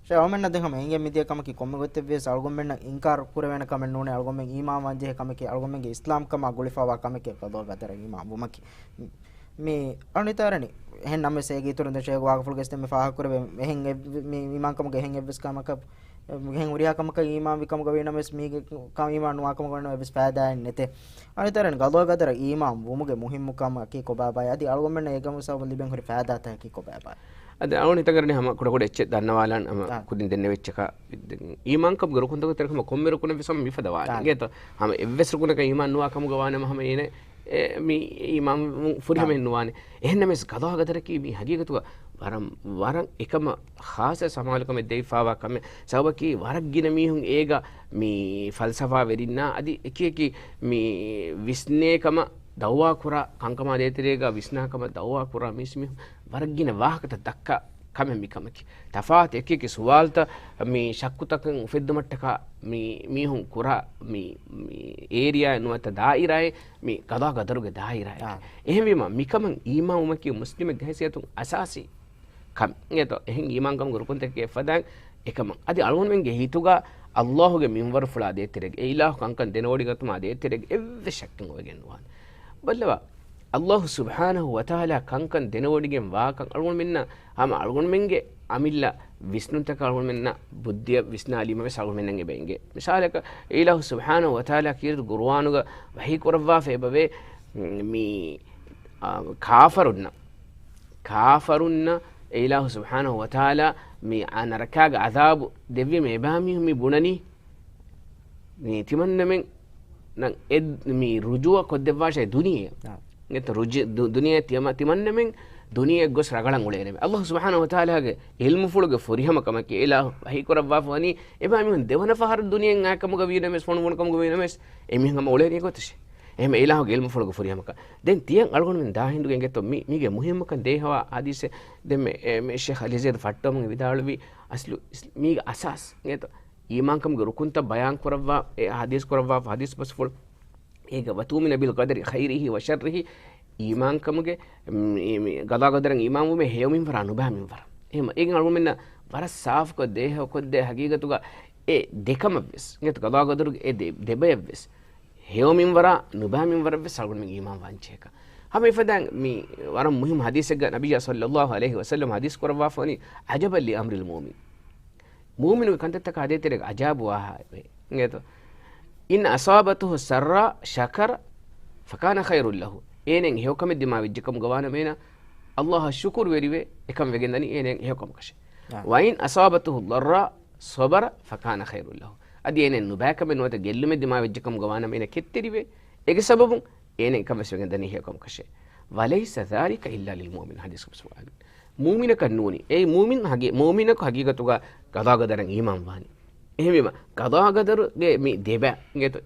ޝޭޚް އަޅުމެންނަށް ދެން ހަމަ އެނގެން މިދިޔަ ކަމަކީ، ކޮންމެ ގޮތެއްވިޔަސް އަޅުގަނޑުމެންނަށް އިންކާރު ކުރެވޭނެ ކަމެއް ނޫނޭ، އަޅުގަނޑުމެން އީމާން ވާންޖެހޭ ކަމެކޭ، އަޅުގަނޑުމެންގެ އިސްލާމްކަމާ ގުޅިފައިވާ ކަމެކޭ ޤަޟާ ޤަދަރަށް އީމާން ވުމަކީ. މި އަޅުނިތާރަނި އެހެން ނަމަވެސް އޭގެ އިތުރުން ދެން ޝޭޚް ވާގިފުޅުގެ އިސްތެ މި ފާހަގަކުރެވޭ އެހެން އެއް-، މި އީމާންކަމުގެ އެހެން އެއްވެސް ކަމަކަށް އެހެން ހުރިހާ ކަމަކަށް އީމާންވި ކަމުގަ ވީނަމަވެސް މީގެ ކަ-، އީމާން ނުވާ ކަމުގަ ވީނަމަވެސް ފައިދާއެއް ނެތޭ. އަނެއް ތަރަން ގަޟާ ގަދަރަށް އީމާން ވުމުގެ މުހިއްމު ކަމަކީ ކޮބާބާއޭ؟ އަދި އަޅުގަނޑުމެންނަށް އޭގެ ސަބަބުން ލިބެން ހުރި ފައިދާތަކަކީ ކޮބާބާއޭ؟ އަދި އަޅުގަނޑު ހިތަށް އަރަނީ ހަމަ ކުޑަކުޑަ އެއްޗެއް ދަންނަވާލަން ހަމަ އާ. ކުދިން ދެންނެވި އެއްޗަކަށް. އީމާންކަމުގެ ރުކުންތަކުގެ ތެރެއަކީ ހަމަ ކޮންމެ ރުކުނެއްވެސް ހަމަ މިފަދަ ވާނެ. އާ. އިނގޭތޯ؟ ހަމަ އެއްވެސް ރުކުނަކަށް އީމާން ނުވާ ކަމުގަ ވާނަމަ ހަމަ އޭނަ އެ، މި އީމާން ފުރިހަމައެއް ނުވާނެ. އެހެންނަމަވެސް ގަޟާ ގަދަރަކީ މި ހަގީގަތުގަ ވަރަށް، ވަރަށް އެކަމަށް ޚާއްޞަ ސަމާލުކަމެއް ދެވިފާވާ ކަމެއް. ސަބަބަކީ ވަރަށް ގިނަ މީހުން އޭގަ މި ފަލްސަފާވެރިންނާ އަދި އެކި އެކި މި ވިސްނޭ ކަމަށް ދައުވާ ކުރާ، ކަންކަމާ ދޭތެރޭގަ ވިސްނާ ކަމަށް ދައުވާ ކުރާ މީސް މީހުން ވަރަށް ގިނަ ވާހަކަތައް ދައްކާ ކަމެއް މި ކަމަކީ. ތަފާތު އެކި އެކި ސުވާލުތައް މި ޝައްކުތަކަށް އުފެއްދުމަށްޓަކާ މި މީހުން ކުރާ މި، މި އޭރިއާއެއް ނުވަތަ ދާއިރާއެއް މި ގަޟާ ގަދަރުގެ ދާއިރާއެކޭ. އާ. އެހެންވީމަ، މިކަމަށް އީމާންވުމަކީ މުސްލިމެއްގެ ހައިސިއްޔަތުން އަސާސީ ކަމެއް. އިނގޭތޯ؟ އެހެން އީމާންކަމުގެ ރުކުންތަކެއް އެފަދައިން އެކަމަށް. އަދި އަޅުގަނޑުމެންގެ ހިތުގަ އައްލާހުގެ މިންވަރުފުޅާ ދޭތެރޭގަ، އެ އިލާހު ކަންކަން ދެނެވޮޑިގަތުމާ ދޭތެރޭގަ އެއްވެސް ޝައްކެއް އޮވެގެން ނުވާނެ. ބައްލަވާ، އައްލާހު ސުބްޙާނަހު ވަތަޢާލާ ކަންކަން ދެނެވޮޑިގެން ވާކަން އަޅުގަނޑުމެންނަށް ހަމަ އަޅުގަނޑުމެންގެ އަމިއްލަ ވިސްނުންތަކަށް އަޅުގަނޑުމެންނަށް ބުއްދިއަށް ވިސްނާލީމަވެސް އަޅުގަނޑުމެންނަށް އެބަ އެނގޭ. މިސާލަކަށް، އެ އިލާހު ސުބްޙާނަހު ވަތަޢާލާ ކީރިތި ޤުރުއާނުގަ ވަޙީ ކުރައްވާފަ އެބަވޭ، މި، އާ، ކާފަރުންނަށް، ކާފަރުންނަށް އެ އިލާހު ސުބްޙާނަހު ވަތަޢާލާ މި އާ ނަރަކާގެ ޢަޛާބު ދެއްވީމަ އެބައިމީހުން މި ބުނަނީ، މި ތިމަންނަމެން ނަން އެ މި ރުޖޫޢަ ކޮށްދެއްވާށޭ ދުނިޔެއަށް. އާ. ނެތަ ރުޖި-، ދު-، ދުނިޔެ ތިމަ-، ތިމަންނަމެން ދުނިޔެއަށް ގޮސް ރަގަޅަށް އުޅޭނެ. އައްލާހު ސުބްޙާނަހު ވަތަޢާލާގެ ޢިލްމުފުޅުގެ ފުރިހަމަ ކަމަކީ، އެ އިލާހު ވަޙީ ކުރައްވާފަ ވަނީ، އެބައިމީހުން ދެވަނަ ފަހަރު ދުނިޔެއަށް އައި ކަމުގަ ވީނަމަވެސް، ފޮނުވުނު ކަމުގަ ވީނަމަވެސް، އެމީހުން ހަމަ އުޅޭނީ އެގޮތަށޭ. އެހެން އިލާހުގެ ޢިލްމުފުޅުގެ ފުރިހަމަކަން. ދެން ތިޔަ އަޅުގަނޑުމެން ދާހިނދުގެ އިނގޭތޯ މި-، މީގެ މުހިއްމުކަން ދޭހަވާ ޙަދީޘެއް ދެން މި، އެ، މި ޝޭޚް އަލީ ޒައިދު ފައްޓަވަމުން ވިދާޅުވި އަސްލު އިސް-، މީގެ އަސާސް އިނގޭތޯ؟ އީމާންކަމުގެ ރުކުންތައް ބަޔާން ކުރައްވާ، އެ ޙަދީޘް ކުރައްވާ ޙަދީޘް ބަސްފުޅު. އޭގަ ވަތޫމިނަ ބިލް ޤަދަރި ޚައިރިހި ވަ ޝައްރިހި، އީމާންކަމުގެ، މި، މި، ގަޟާ ގަދަރަށް އީމާންވުމެއް ހެޔޮ މިންވަރާ ނުބައި މިންވަރަށް. އެހެން އޭގެން އަޅުގަނޑުމެންނަށް ވަރަށް ސާފުކޮށް ދޭހަކޮށްދޭ ޙަޤީޤަތުގަ އެ ދެކަމަށްވެސް، އިނގޭތޯ ގަޟާ ގަދަރުގެ އެ ދެ-، ދެބަޔަށްވެސް، ހެޔޮ މިންވަރާ ނުބައި މިންވަރަށްވެސް އަޅުގަނޑުމެން އީމާން ވާންޖެހޭކަން. ހަމަ އެފަދައިން މި ވަރަށް މުހިއްމު ޙަދީޘެއްގަ ނަބިއްޔާ ޞައްލައްލާހު ޢަލައިހި ވަސައްލަމަ ޙަދީޘް ކުރައްވާފަ ވަނީ، "عجبا لأمر المؤمن." މުއުމިނުގެ ކަންތައްތަކާ ދޭތެރޭގަ ޢަޖާބު ވާހާ އެބަ އިނގޭތޯ. "إن أصابته سراء شكر فكان خيرا له." އޭނައަށް ހެޔޮކަމެއް ދިމާވެއްޖެ ކަމުގަ ވާނަމަ އޭނަ ﷲ އަށް ޝުކުރުވެރިވެ އެކަން ވެގެންދަނީ އޭނައަށް ހެޔޮކަމަކަށެ. އާ. "وإن أصابته ضراء صبر فكان خيرا له." އަދި އޭނައަށް ނުބައިކަމެއް ނުވަތަ ގެއްލުމެއް ދިމާވެއްޖެ ކަމުގަ ވާނަމަ އޭނަ ކެތްތެރިވެ އޭގެ ސަބަބުން އޭނަ އެކަން ވެސް ވެގެންދަނީ ހެޔޮކަމަކަށެ. "وليس ذلك إلا للمؤمن." ޙަދީޘް ބަސްފުޅު. މުއުމިނަކަށް ނޫނީ. އެއީ މުއުމިން ޙަޤީ-، މުއުމިނަކު ޙަޤީޤަތުގަ ޤަޟާ ޤަދަރަށް އީމާން ވާނީ. އެހެންވީމަ، ޤަޟާ ޤަދަރުގެ މި ދެބަ އިނގޭތޯ،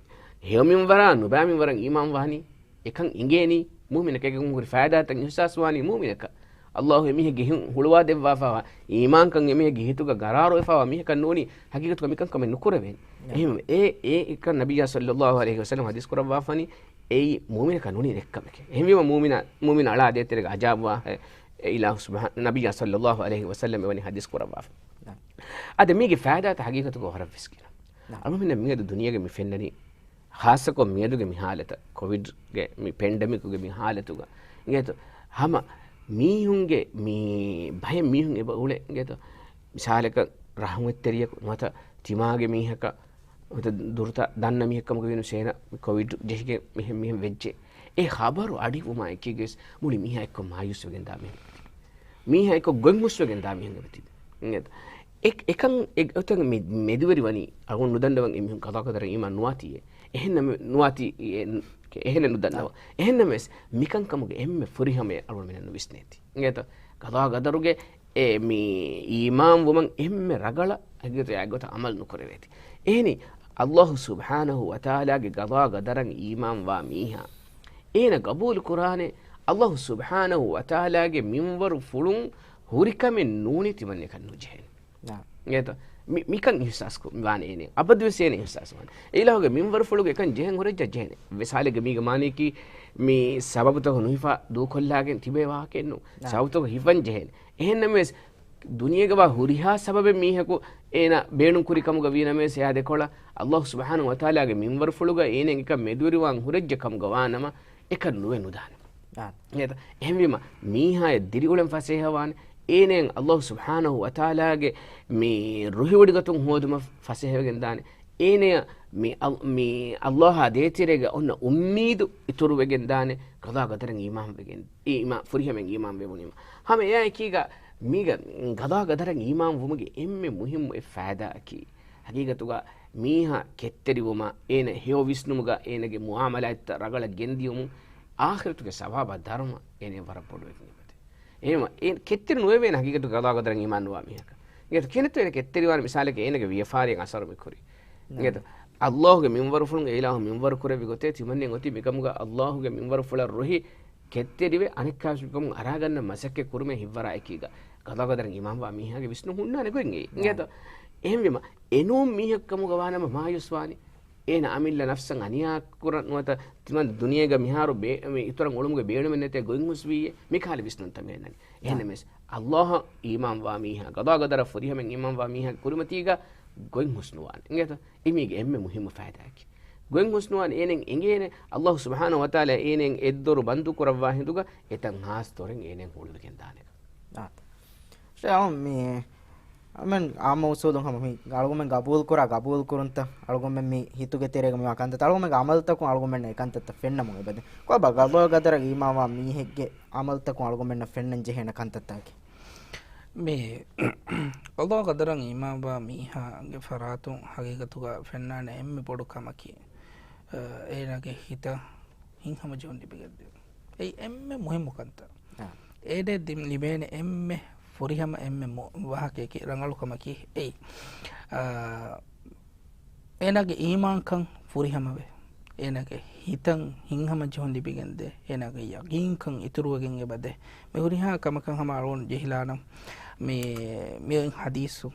ހެޔޮ މިންވަރާ ނުބައި މިންވަރަށް އީމާން ވާނީ. އެކަން އިނގޭނީ މުއުމިނަކަށް. އޭގެން ހުރި ފައިދާތައް އިޙްސާސް ވާނީ މުއުމިނަކަށް. ﷲ އެމީހެއްގެ ހިތް ހުޅުވާ ދެއްވާފައިވާ އީމާންކަން އެމީހެއްގެ ހިތުގަ ގަރާރުވެފައިވާ މީހަކަށް ނޫނީ ޙަޤީޤަތުގަ މިކަންކަމެއް ނުކުރެވޭނެ. އެހެންވެ، އެ، އެ އެކަން ނަބިއްޔާ ޞައްލައްލާހު ޢަލައިހި ވަސައްލަމަ ޙަދީޘް ކުރައްވާފަނީ، އެއީ މުއުމިނަކަށް ނޫނީ ރެއްކަމެކޭ. އެހެންވީމަ މުއުމިނާ، މުއުމިނާ އަޅާ ދޭތެރޭގަ ޢަޖާބުވާ އެ އިލާހު ސުބްޙާ-، ނަބިއްޔާ ޞައްލައްލާހު ޢަލައިހި ވަސައްލަމަ އެވަނީ ޙަދީޘް ކުރައްވާފަ. އަދި މީގެ ފައިދާތައް ޙަޤީޤަތުގަ ވަރަށްވެސް ގިނަ. އަޅުގަނޑުމެންނަށް މިއަދު ދުނިޔޭގަ މި ފެންނަނީ، ޚާއްޞަކޮށް މިއަދުގެ މި ޙާލަތަށް، ކޮވިޑްގެ މި ޕެންޑެމިކުގެ މި ޙާލަތުގަ އިނގޭތޯ، ހަމަ މީހުންގެ މި ބައެއް މީހުން އެބަ އުޅޭ އިނގޭތޯ، މިސާލަކަށް ރަޙުމަތްތެރިޔަކު ނުވަތަ ތިމާގެ މީހަކަށް ނުވަތަ ދުރުތަ ދަންނަ މީހެއް ކަމުގަ ވީނަމަވެސް އޭނަ މި ކޮވިޑް ޖެހިގެން މިހެން މިހެން ވެއްޖެ. އެ ޚަބަރު އަޑިއުވުމާ އެކީގަވެސް މުޅި މީހާ އެއްކޮށް މާޔޫސްވެގެންދާ މީހުން އެބަތިބި. މީހާ އެއްކޮށް ގޮތްހުސްވެގެންދާ މީހުން އެބަތިބި. އެ-، އެކަން އެ-، އޮތަން މި މެދުވެރިވަނީ އަޅުގަނޑު ނުދަންނަވަން އެމީހުން ޤަޟާ ޤަދަރަށް އީމާން ނުވާތީއޭ. އެހެންނަމަ ނުވާތީ، އެ، އެހެނެއް ނުދަންނަވަ. އެހެންނަމަވެސް، މިކަންކަމުގެ އެންމެ ފުރިހަމަޔަށް އަޅުގަނޑުމެންނަށް ނުވިސްނޭތީ. އިނގޭތޯ؟ ގަޟާ ގަދަރުގެ އެ މި އީމާން ވުމަށް އެންމެ ރަގަޅަށް އެގޮތަށް އެގޮތަށް ޢަމަލު ނުކުރެވޭތީ. އެހެނީ، ﷲ ސުބްޙާނަހޫ ވަތަޢާލާގެ ގަޟާ ގަދަރަށް އީމާންވާ މީހާ، އޭނަ ގަބޫލު ކުރާނެ، ﷲ ސުބްޙާނަހޫ ވަތަޢާލާގެ މިންވަރު ފުޅުން ހުރިކަމެއް ނޫނީ ތިމަން އެކަން ނުޖެހޭނެ. ނާ. އިނގޭތޯ؟ މި، މިކަން އިޙްސާސް ކު، ވާނެ އޭނަ. އަބަދުވެސް އޭނަ އިޙްސާސް ވާނެ. އެ އިލާހުގެ މިންވަރުފުޅުގެ އެކަން ޖެހެން ހުރެއްޖެ ޖެހޭނެ. މިސާލެއްގެ މީގެ މާނައަކީ މި ސަބަބުތަކު ނުހިފާ ދޫކޮށްލާގެން ތިބޭ ވާހަކައެއްނު. ނާ. ސަބަބުތަކު ހިފަން ޖެހޭނެ. އެހެންނަމަވެސް، ދުނިޔޭގަވާ ހުރިހާ ސަބަބެއް މީހަކު އޭނަ ބޭނުން ކުރި ކަމުގަ ވީނަމަވެސް، އެއާ ދެކޮޅަށް ﷲ ސުބްޙާނަހޫ ވަތަޢާލާގެ މިންވަރުފުޅުގަ އޭނައަށް އެކަން މެދުވެރިވާން ހުރެއްޖެ ކަމުގަ ވާނަމަ، އެކަން ނުވެ ނުދާނެ. އާ. އެހެންވީމަ، މީހާޔަށް ދިރިއުޅެން ފަސޭހަވާނެ. އޭނައަށް ﷲ ސުބްޙާނަހޫ ވަތަޢާލާގެ މި ރުހިވޮޑިގަތުން ހޯދުމަށް ފަސޭހަވެގެން ދާނެ. އޭނަޔަށް މި އަލް، މި ﷲ އާ ދޭތެރޭގަ އޮންނަ އުއްމީދު އިތުރުވެގެން ދާނެ. ގަޟާ ގަދަރަށް އީމާން ވެގެން، އީ، އީމާ، ފުރިހަމައިން އީމާން ވެވުނީމަ. ހަމަ އެއާއެކީގަ މީގަ ގަޟާ ގަދަރަށް އީމާން ވުމުގެ އެންމެ މުހިއްމު އެއް ފައިދާއަކީ، ހަގީގަތުގަ މީހާ ކެތްތެރިވުމަށް އޭނަ ހެޔޮ ވިސްނުމުގަ އޭނަގެ މުޢާމަލާތްތައް ރަގަޅަށް ގެންދިޔުމުން އާޚިރަތުގެ ސަވާބާ ދަރުމަ އޭނަ ވަރަށް ބޮޑުވެގެން އެބަދޭ. އެހެންވީމަ، އޭނަ ކެތްތެރި ނުވެވޭނެ ހަގީގަތުގަ ގަޟާ ގަދަރަށް އީމާން ނުވާ މީހަކަށް. އިނގޭތޯ، ކިހިނެއްތޯ އޭނަ ކެތްތެރިވާނެ މިސާލަކަށް އޭނަގެ ވިޔަފާރިއަށް އަސަރު މި ކުރީ. އިނގޭތޯ، ﷲގެ މިންވަރުފުޅުން އެ އިލާހު މިންވަރު ކުރެއްވި ގޮތޭ ތިމަންނެން އޮތީ މިކަމުގަ ﷲގެ މިންވަރުފުޅަށް ރުހި ކެތްތެރިވެ އަނެއްކާވެސް މިކަމުން އަރާގަންނަ މަސައްކަތް ކުރުމޭ ހިއްވަރާ އެކީގަ ގަޟާ ގަދަރަށް އީމާންވާ މީހާގެ ވިސްނުން ހުންނާނެ ގޮތް އެއީ. އިނގޭތޯ؟ އެހެންވީމަ، އެނޫން މީހަކު ކަމުގަ ވާނަމަ މާޔޫސްވާނީ. އޭނަ އަމިއްލަ ނަފްސަށް އަނިޔާ ކުރަން ނުވަތަ ތިމަން ދުނިޔޭގަ މިހާރު ބޭ، މި އިތުރަށް އުޅުމުގެ ބޭނުމެއް ނެތޭ ގޮތް ހުސްވީއޭ. މިކަހަލަ ވިސްނުންތައް މި އަންނަނީ. އެހެންނަމަވެސް، ﷲ އަށް އީމާންވާ މީހާ، ގަޟާ ގަދަރަށް ފުރިހަމައިން އީމާންވާ މީހާގެ ކުރިމަތީގަ ގޮތް ހުސްނުވާނެ. އިނގޭތޯ؟ އެ މީގެ އެންމެ މުހިއްމު ފައިދާއަކީ. ގޮތް ހުސްނުވާނެ އޭނައަށް އެނގޭނެ، ﷲ ސުބްޙާނަހޫ ވަތަޢާލާ އޭނައަށް އެއްދޮރު ބަންދު ކުރައްވާ ހިނދުގަ އެތަން ހާސް ދޮރެއް އޭނައަށް ހުޅުވިގެން ދާނެ. އާ. ޝޭޚް، މި، އަޅުގަނޑުމެން އާއްމު އުސޫލުން ހަމަ މި އަޅުގަނޑުމެން ގަބޫލު ކުރާ ގަބޫލު ކުރުންތައް، އަޅުގަނޑުމެން މި ހިތުގެ ތެރޭގަ މިވާ ކަންތައްތައް، އަޅުގަނޑުމެންގެ ޢަމަލުތަކުން އަޅުގަނޑުމެންނަށް އެ ކަންތައްތައް ފެންނަމުން އެބަދޭ. ކޮބާ ގަޟާ ގަދަރަށް އީމާންވާ މީހެއްގެ ޢަމަލުތަކުން އަޅުގަނޑުމެންނަށް ފެންނަން ޖެހޭނެ ކަންތައްތަކަކީ؟ މި ޤަޟާ ޤަދަރަށް އީމާންވާ މީހާގެ ފަރާތުން ހަގީގަތުގަ ފެންނާނެ އެންމެ ބޮޑު ކަމަކީ، އަ، އޭނާގެ ހިތަށް ހިތްހަމަޖެހުން ލިބިގެންދޭ. އެއީ އެންމެ މުހިއްމު ކަންތައް. އާ. އޭނައަށް ދި-، ލިބޭނެ އެންމެ ފުރިހަމަ އެންމެ މު-، ވާހަކައަކީ ރަނގަޅު ކަމަކީ އެއީ. އާ، އޭނާގެ އީމާންކަން ފުރިހަމަވެ، އޭނާގެ ހިތަށް ހިތްހަމަޖެހުން ލިބިގެންދޭ، އޭނާގެ ޔަގީންކަން އިތުރުވެގެން އެބަދޭ. މި ހުރިހާ ކަމަކަށް ހަމަ އަޅުގަނޑު ޖެހިލާނަން. މި، މި ޙަދީޘް،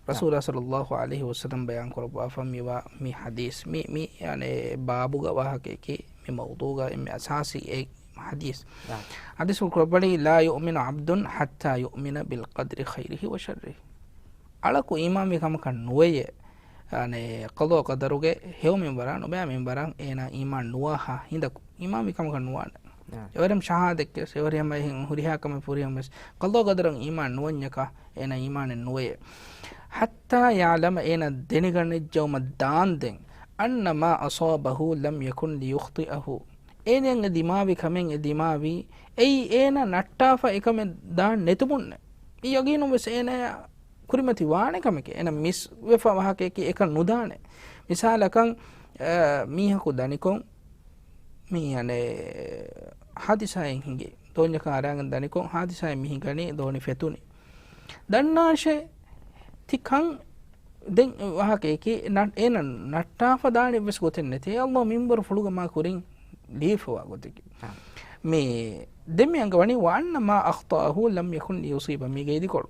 ރަސޫލާ ޞައްލައްލާހު ޢަލައިހި ވަސައްލަމް ބަޔާން ކުރައްވާފަ މިވާ މި ޙަދީޘް، މި، މި، އަނެއް، ބާބުގަ ވާހަކައަކީ، މި މައުޟޫޢުގަ އެންމެ އަސާސީ އެއް ޙަދީޘް. އާ. ޙަދީޘް ކުރައްވަނީ، "لا يؤمن عبد حتى يؤمن بالقدر خيره وشره." އަޅަކު އީމާންވި ކަމަކަށް ނުވެޔޭ، އަނެއް، ޤަޟާ ޤަދަރުގެ ހެޔޮ މިންވަރާ ނުބައި މިންވަރަށް އޭނާ އީމާން ނުވާހާ ހިނދަކު އީމާންވި ކަމަކަށް ނުވާނެ. އާ. އެވަރެމް ޝަހާދަތްކެސް އެވަރިހަމަ އެހެން ހުރިހާ ކަމެއް ފުރިހަމަވެސް، ޤަޟާ ޤަދަރަށް އީމާން ނުވަންޏަކާ އޭނާ އީމާނެއް ނުވެޔޭ. حتى يعلم، އޭނާ ދެނެގަނެއްޖައުމަށް ދާންދެން، أن ما أصابه لم يكن ليخطئه. އޭނައަށް އެ ދިމާވި ކަމެއް އެ ދިމާވީ، އެއީ އޭނާ ނައްޓާފަ އެކަމެއް ދާން ނެތުމުންނެ. މި ޔަގީނުން ވެސް އޭނާޔާ ކުރިމަތި ވާނެ ކަމެކޭ. އޭނަ މިސް ވެފަ ވާހަކައަކީ އެކަން ނުދާނެ. މިސާލަކަށް، އަ، މީހަކު ދަނިކޮށް، މި އަނެއް ހާދިސާއެއް ހިނގި، ދޯންޏަކަށް އަރާގެން ދަނިކޮށް، ހާދިސާއެއް މި ހިނގަނީ، ދޯނި ފެތުނީ. ދަންނާށޭ، ތި ކަން ދެން ވާހަކައަކީ، ނަ-، އޭނަ ނައްޓާފަ ދާނެ އެއްވެސް ގޮތެއް ނެތޭ. ﷲ މިންވަރު ފުޅުގަ މާ ކުރިން ލިޔެފަވާ ގޮތަކީ. ހާ. މި ދެން މި އަންގަވަނީ، "وأن ما أخطأه لم يكن ليصيبه." މީގެ އިދިކޮޅު.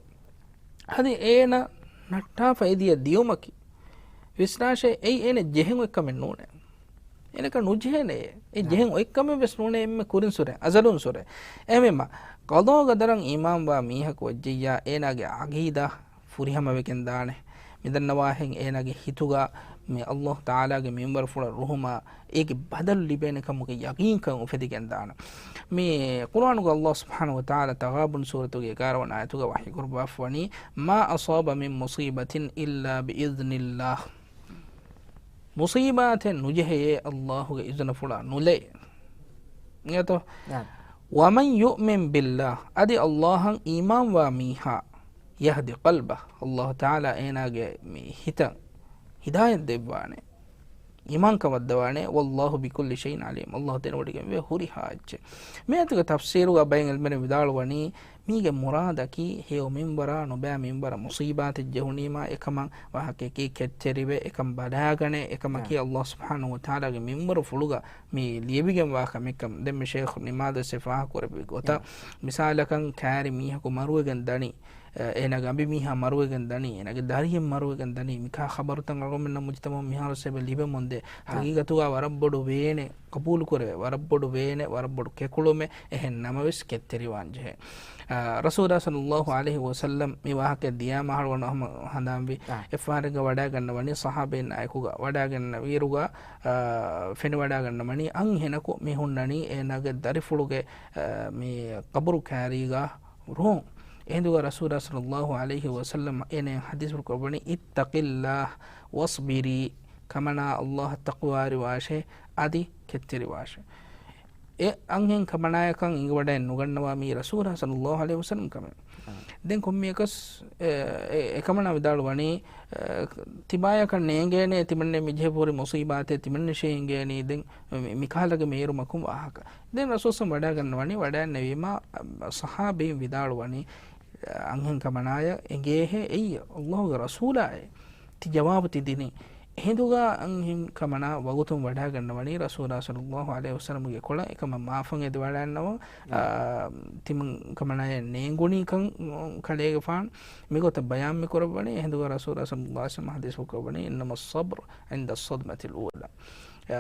އަދި އޭނަ ނައްޓާފަ އެދިޔަ ދިޔުމަކީ، ވިސްނާށޭ، އެއީ އޭނަ ޖެހެން އޮތް ކަމެއް ނޫނޭ. އޭނަކަށް ނުޖެހޭނެ. އެ ހާ. ޖެހެން އޮތް ކަމެއް ވެސް ނޫނޭ އެންމެ ކުރިން ސުރެ، އަޒަލުން ސުރެ. އެހެންވީމަ، ޤަޟާ ޤަދަރަށް އީމާންވާ މީހަކު ވެއްޖެއްޔާ، އޭނާގެ ޢަޤީދާ ފުރިހަމަވެގެން ދާނެ. މިދަންނަވާހެން އޭނާގެ ހިތުގަ މި ﷲ ތަޢާލާގެ މިންވަރުފުޅަށް ރުހުމާ، އޭގެ ބަދަލު ލިބޭނެ ކަމުގެ ޔަޤީންކަން އުފެދިގެން ދާނެ. މި ޤުރުއާނުގަ ﷲ ސުބްޙާނަހޫ ވަތަޢާލާ ތަޣާބުން ސޫރަތުގެ އެގާރަ ވަނަ އާޔަތުގަ ވަޙީ ކުރައްވާފަ ވަނީ، "ما أصاب من مصيبة إلا بإذن الله." މުޞީބާތެއް ނުޖެހެޔޭ ﷲގެ އިޒުނަފުޅާ ނުލައި. އިނގޭތޯ؟ ނާ. "ومن يؤمن بالله." އަދި ﷲ އަށް އީމާންވާ މީހާ، "يهد قلبه." ﷲ ތަޢާލާ އޭނާގެ މި ހިތަށް ހިދާޔަތް ދެއްވާނެ. އީމާންކަން ވައްދަވާނެ. والله بكل شيء عليم، ﷲ ދެނެވޮޑިގެންވޭ ހުރިހާ އެއްޗެއް. މި އާޔަތުގެ ތަފްސީރުގަ ބައެއް ޢިލްމުވެރިން ވިދާޅުވަނީ، މީގެ މުރާދަކީ ހެޔޮ މިންވަރާ ނުބައި މިންވަރަށް މުޞީބާތެއް ޖެހުނީމާ އެކަމަށް ވާހަކައަކީ ކެތްތެރިވެ، އެކަން ބަލާގަނެ، އެކަމަކީ ﷲ ސުބްޙާނަހޫ ވަތަޢާލާގެ މިންވަރު ފުޅުގަ މި ލިޔެވިގެންވާ ކަމެއްކަން. ދެން މި ޝޭޚު ނިމާދުވެސް ފާހަގަކުރެއްވި ގޮތަށް، މިސާލަކަށް ކާރި މީހަކު މަރުވެގެން ދަނީ، އޭނާގެ އަނބިމީހާ މަރުވެގެން ދަނީ، އޭނާގެ ދަރިއެއް މަރުވެގެން ދަނީ، މިކާ ޚަބަރުތައް އަޅުގަނޑުމެންނަށް މުޖުތަމަޢުން މިހާރު ސޭބެ ލިބެމުންދޭ. ހަގީގަތުގަ ވަރަށް ބޮޑު ވޭނެ، ޤަބޫލުކުރެވޭ، ވަރަށް ބޮޑު ވޭނެ، ވަރަށް ބޮޑު ކެކުޅުމެއް، އެހެން ނަމަވެސް ކެތްތެރިވާން ޖެހޭ. އާ، ރަސޫލާ ޞައްލައްލާހު ޢަލައިހި ވަސައްލަމް މި ވާހަކަ ދިޔާ މަހަޅު ވަނަ ހަމަ ހަނދާންވި، އާ، އެއްފަހަރެއްގަ ވަޑައިގަންނަވަނީ ޞަޙާބީން އާއެކުގަ ވަޑައިގަންނަވިއިރުގަ، އާ، ފެނިވަޑައިގަންނަވަނީ އަންހެނަކު މި ހުންނަނީ އޭނާގެ ދަރިފުޅުގެ، އާ، މި ޤަބުރު ކާރީގަ ރޯން. އެހިނދުގަ ރަސޫލާ ޞައްލައްލާހު ޢަލައިހި ވަސައްލަމް އޭނައަށް ޙަދީޘްފުޅު ކުރައްވަނީ، اتق الله واصبري، ކަމަނާ ﷲ އަށް ތަޤްވާވެރިވާށޭ، އަދި ކެތްތެރިވާށޭ. އެ އަންހެން ކަމަނާޔަކަށް އިނގިވަޑައެއް ނުގަންނަވާ މީ ރަސޫލާ ޞައްލައްލާހު ޢަލައިހި ވަސައްލަމް ކަމެއް. އާ. ދެން ކޮންމެއަކަސް، އެ، އެ، އެކަމަނާ ވިދާޅުވަނީ، އެ، ތިބާޔަކަށް ނޭނގޭނޭ ތިމަންނެ މި ޖެހިފަހުރި މުޞީބާތެއް ތިމަންނަށޭ އިނގޭނީ. ދެން މި، މިކަހަލަގެ މޭރުމަކުން ވާހަކަ. ދެން ރަސޫލު ޞައްލައްލާހު ޢަލައިހި ވަސައްލަމް ވަޑައިގަންނަވަނީ، ވަޑައިންނެވީމާ، ޞަޙާބީން ވިދާޅުވަނީ، އަންހެން ކަމަނާޔަށް އެނގޭހޭ އެއްޔެ، ﷲގެ ރަސޫލާއޭ، ތި ޖަވާބު ތި ދިނީ. އެހިނދުގަ އަންހެން ކަމަނާ ވަގުތުން ވަޑައިގަންނަވަނީ ރަސޫލާ ޞައްލައްލާހު ޢަލައިހި ވަސައްލަމްގެ ކޮޅަށް، އެކަމަށް މާފަށް އެދިވަޑައިގަންނަވަން، އާ، ތިމަން ކަމަނާޔަށް ނޭނގުނީކަން ކަލޭގެފާނު މިގޮތަށް ބަޔާން މި ކުރައްވަނީ. އެހިނދުގަ ރަސޫލާ ޞައްލައްލާހު ޢަލައިހި ވަސައްލަމް ޙަދީޘްފުޅު ކުރައްވަނީ، إنما الصبر عند الصدمة الأولى. އާ،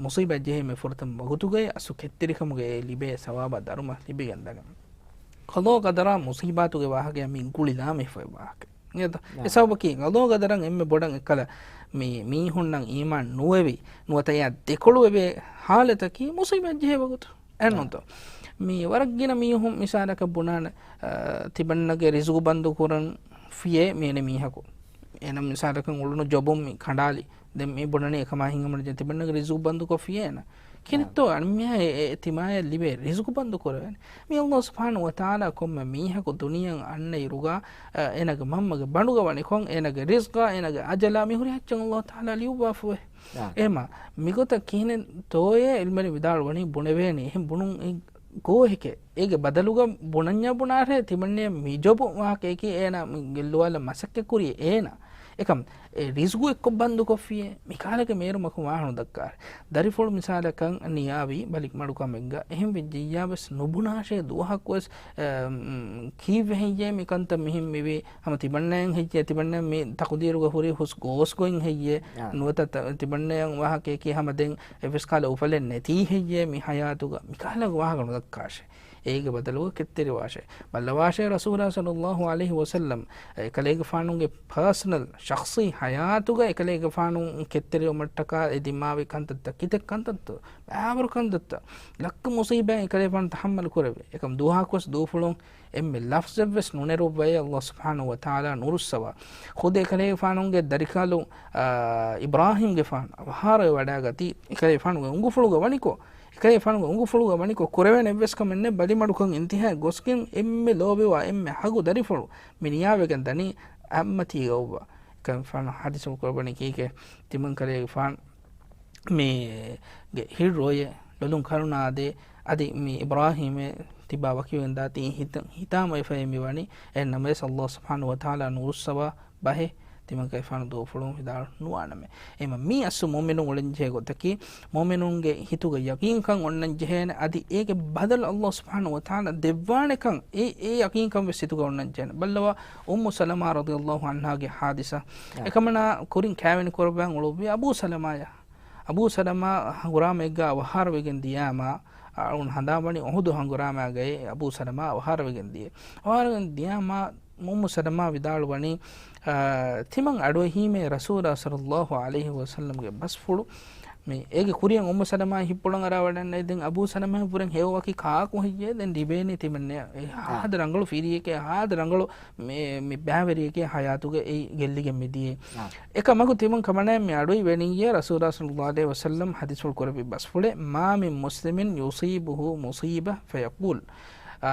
މުޞީބާތް ޖެހޭ މި ފުރަތަމަ ވަގުތުގައި އަސްލު ކެތްތެރިކަމުގައި ލިބޭ ސަވާބާ ދަރުމަ ލިބިގެންދަނީ. ޤަޟާ ޤަދަރާ މުޞީބާތުގެ ވާހަކަޔަށް މި ގުޅިލާ މި ފޮތް ވާހަކަ. އެ ސަބަބަކީ، ޤަޟާ ޤަދަރަށް އެންމެ ބޮޑަށް އެއްކަލަ މި މީހުންނަށް އީމާން ނުވެވި، ނުވަތަ އެއާ ދެކޮޅުވެވޭ ޙާލަތަކީ މުޞީބާތް ޖެހޭ ވަގުތު. އެއްނުތޯ؟ މި ވަރަށް ގިނަ މީހުން މިސާލަކަށް ބުނާނެ، އަ، ތިމަންނަގެ ރިޒުގު ބަންދު ކުރަން ފިޔޭ މިއެނެ މީހަކު. އޭނަ މިސާލަކަށް އުޅުނު ޖޮބުން މި ކަނޑާލި. ދެން މި ބުނަނީ އެކަމާ ހިނގަމުން ޖެ ތިމަންނަގެ ރިޒުގު ބަންދުކޮށް ފިޔޭނަ. ކިނިތޯ އަންމިޔާ އެ، އެ ތިމާޔަށް ލިބޭ ރިޒުގު ބަންދު ކުރެވޭނެ. މި ﷲ ސުބްޙާނަހޫ ވަތަޢާލާ ކޮންމެ މީހަކު ދުނިޔެއަށް އަންނަ އިރުގަ، އަ، އޭނަގެ މަންމަގެ ބަނޑުގަ ވަނިކޮށް، އޭނަގެ ރިޒްގާ، އޭނަގެ އަޖަލާ މި ހުރި ހައްޗަށް ﷲ ތަޢާލާ ލިޔުއްވާފަވޭ. އާ. އެމަ، މިގޮތަށް ކިހިނެއްތޯއޭ ޢިލްމުވެރިން ވިދާޅުވަނީ ބުނެވޭނީ. އެހެން ބުނުން އެ ގޯހެކޭ. އޭގެ ބަދަލުގަ ބުނަންޏާ ބުނާށޭ ތިމަންނެ މި ޖޮބު ވާހަކައަކީ އޭނާ މި ގެއްލުވާލަން މަސައްކަތްކުރީ އޭނާ. އެކަމް އެ ރިޒްގު އެއްކޮށް ބަންދުކޮށްފިޔޭ، މިކަހަލަގެ މޭރުމަކުން ވާހަނު ދައްކާ. ދަރިފުޅު މިސާލަކަށް ނިޔާވީ ބަލި މަޑުކަމެއްގަ އެހެން ވެއްޖެއްޔާވެސް ނުބުނާށޭ ދުވަހަކުވެސް، އަ، މް، ކީއްވެ ހެއްޔޭ މިކަންތައް މިހެން މިވީ، ހަމަ ތިމަންނައަށް ހެއްޔޭ، ތިމަންނަ މި ތަޤުދީރުގަ ހުރީ ހުސް ގޯސް ގޮތް ހެއްޔޭ، އާ. ނުވަތަ ތަ-، ތިމަންނައަށް ވާހަކައަކީ ހަމަ ދެން އެއްވެސް ކަހަލަ އުފަލެއް ނެތީ ހެއްޔޭ މި ޙަޔާތުގަ، މިކަހަލަ ވާހަކަ ނުދައްކާށޭ. އޭގެ ބަދަލުގަ ކެތްތެރިވާށޭ. ބައްލަވާށޭ ރަސޫލާ ޞައްލައްލާހު ޢަލައިހި ވަސައްލަމް އެކަލޭގެފާނުގެ ޕާސަނަލް، ޝަޚްޞީ ޙަޔާތުގަ އެކަލޭގެފާނު ކެތްތެރިވުމަށްޓަކާ އެ ދިމާވި ކަންތައްތައް ކިތައް ކަންތައްތޯ، ބައިވަރު ކަންތައްތައް، ލައްކަ މުޞީބާތް އެކަލޭގެފާނު ތަޙައްމަލު ކުރެއްވި. އެކަމް ދުވަހަކުވެސް ދޫފުޅުން އެންމެ ލަފްޒެއްވެސް ނުނެރުއްވައޭ ﷲ ސުބްޙާނަހޫ ވަތަޢާލާ ނުރުއްސަވާ. ޚުދު އެކަލޭގެފާނުގެ ދަރިކަލު، އާ، އިބްރާހީމްގެފާނު އަވަހާރަވެ ވަޑައިގަތީ އެކަލޭގެފާނުގެ އުނގުފުޅުގަ ވަނިކޮށް، އެކަލޭގެފާނުގެ އުނގުފުޅުގަ ވަނިކޮށް ކުރެވޭނެ އެއްވެސް ކަމެއް ނެތް. ބަލިމަޑުކަން އިންތިހާއަށް ގޮސްގެން އެންމެ ލޯބިވާ އެންމެ ހަގު ދަރިފުޅު މި ނިޔާވެގެން ދަނީ އަތްމަތީގަ އޮއްވާ. އެކަލޭގެފާނު ޙަދީޘްފުޅު ކުރައްވަނީ ކީކޭ؟ ތިމަން ކަލޭގެފާނު މީގެ ހިތް ރޯޔޭ ލޮލުން ކަރުނާ ދޭ، އަދި މި އިބްރާހީމޭ ތިބާ ވަކިވެގެން ދާތީ ހިތަށް ހިތާމަވެފައި މި ވަނީ. އެހެން ނަމަވެސް ﷲ ސުބްޙާނަހޫ ވަތަޢާލާ ނުރުއްސަވާ ބަހެއް ތިމަން ކަލޭގެފާނު ދޫފުޅުން ވިދާޅު ނުވާނަމޭ. އެމަ މީ އަސްލު މުއުމިނުން އުޅެންޖެހޭ ގޮތަކީ، މުއުމިނުންގެ ހިތުގަ ޔަޤީންކަން އޮންނަން ޖެހޭނެ، އަދި އޭގެ ބަދަލު ﷲ ސުބްޙާނަހޫ ވަތަޢާލާ ދެއްވާނެކަން އެ، އެ ޔަޤީންކަން ވެސް ހިތުގަ އޮންނަން ޖެހޭނެ. ބައްލަވާ، އުއްމު ސަލަމާ ރަޟިޔަﷲ ޢަންހާގެ ޙާދިސާ. އާ. އެކަމަނާ ކުރިން ކާވެނި ކުރައްވާން އުޅުއްވި އަބޫ ސަލަމާޔާ. އަބޫ ސަލަމާ ހަނގުރާމައެއްގަ އަވަހާރަވެގެން ދިޔާމާ، އަޅުން ހަނދާންވަނީ އުޙުދު ހަނގުރާމައިގައި އަބޫ ސަލަމާ އަވަހާރަވެގެން ދިޔަ. އަވަހާރަވެގެން ދިޔާމާ، އުއްމު ސަލަމާ ވިދާޅުވަނީ، އާ، ތިމަން އަޑުއެހީމޭ ރަސޫލާ ޞައްލައްލާހު ޢަލައިހި ވަސައްލަމްގެ ބަސްފުޅު މި އޭގެ ކުރިއަށް އުއްމު ސަލަމާ ހިތްޕުޅަން އަރާވަޑަންނައި. ދެން އަބޫ ސަލަމާ ބުރެން ހެޔޮ ވަކި ކާކު ހެއްޔޭ ދެން ލިބޭނީ ތިމަންނަޔަށް؟ އެ އާ. ހާދަ ރަނގަޅު ފިރިއެކޭ، ހާދަ ރަނގަޅު މި، މި ބައިވެރިއެކޭ ހަޔާތުގަ އެއީ ގެއްލިގެން މިދިޔައީ. އާ. އެކަމަކު ތިމަން ކަމަނާއެއް މި އަޑުއިވެނިއްޔޭ ރަސޫލާ ޞައްލައްލާހު ޢަލައިހި ވަސައްލަމް ޙަދީޘްފުޅު ކުރެއްވި ބަސްފުޅެއް، ما من مسلم يصيبه مصيبة فيقول، އާ،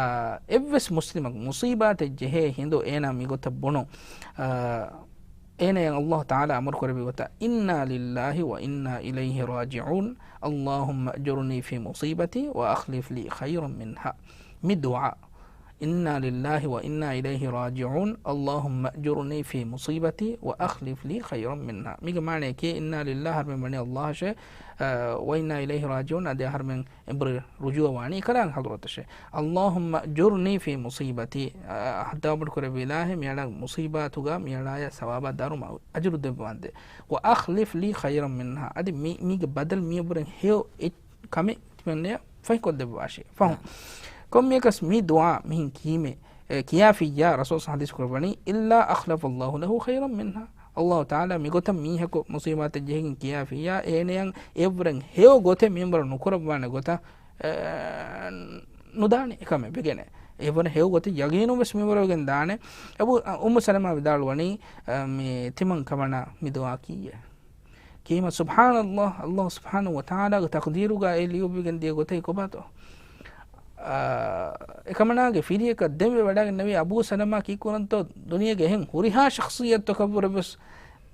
އެއްވެސް މުސްލިމަކު މުޞީބާތެއް ޖެހޭ ހިނދު އޭނާ މިގޮތަށް ބުނު، އާ، އޭނަޔަށް ﷲ ތަޢާލާ އަމުރު ކުރެއްވި ގޮތަށް، إنا لله وإنا إليه راجعون، اللهم أجرني في مصيبتي وأخلف لي خيرا منها. މި ދުޢާ، إنا لله وإنا إليه راجعون، اللهم أجرني في مصيبتي وأخلف لي خيرا منها. މީގެ މާނައަކީ، إنا لله އަހަރުމެން ވަނީ ﷲ އަށޭ، އަ، وإنا إليه راجعون، އަދި އަހަރުމެން އެނބުރި ރުޖޫޢަ ވާނީ އެކަލާނގެ ޙަޟްރަތަށޭ. اللهم أجرني في مصيبتي، އަ، ހައްދާބަޑު ކުރެއްވި އިލާހޭ، މިއަޅާ މުޞީބާތުގަ މިއަޅާޔަށް ސަވާބާ ދަރުމަ އަޖުރު ދެއްވާނދޭ. وأخلف لي خيرا منها، އަދި މި، މީގެ ބަދަލު މީ އެނބުރިން ހެޔޮ އެއް ކަމެއް ތިމަންނަޔަށް ފަހިކޮށްދެއްވާށޭ. ފަހުން. ކޮންމެއަކަސް މި ދުޢާ މިހިން ކީމެ، އެ، ކިޔާފިއްޔާ ރަސޫލު ޙަދީޘް ކުރައްވަނީ، إلا أخلف الله له خيرا منها. ﷲ ތަޢާލާ މިގޮތަށް މީހަކު މުޞީބާތެއް ޖެހިގެން ކިޔާފިއްޔާ، އޭނަޔަށް އެއަށްވުރެން ހެޔޮ ގޮތެއް މިންވަރު ނުކުރައްވާނެ ގޮތަށް، އެ، ނުދާނެ އެކަމެއް ވެގެނެ. އެއަށްވުރެން ހެޔޮ ގޮތެއް ޔަގީނުން ވެސް މިންވަރު ވެގެން ދާނެ. އަބޫ، އަ، އުއްމު ސަލަމާ ވިދާޅުވަނީ، އަ، މި ތިމަން ކަމަނާ މި ދުޢާ ކީއޭ. ކީމަ، ސުބްޙާނަﷲ، ﷲ ސުބްޙާނަހޫ ވަތަޢާލާގެ ތަޤްދީރުގަ އެ ލިޔުއްވިގެން ދިޔަ ގޮތަކީ ކޮބާތޯ؟ އާ، އެކަމަނާގެ ފިރިޔަކަށް ދެންވެ ވަޑައިގެންނެވި އަބޫ ސަލަމާ ކީއްކުރަންތޯ، ދުނިޔޭގެ އެހެން ހުރިހާ ޝަޚްޞިއްޔަތްތަކަށްވުރެ ވެސް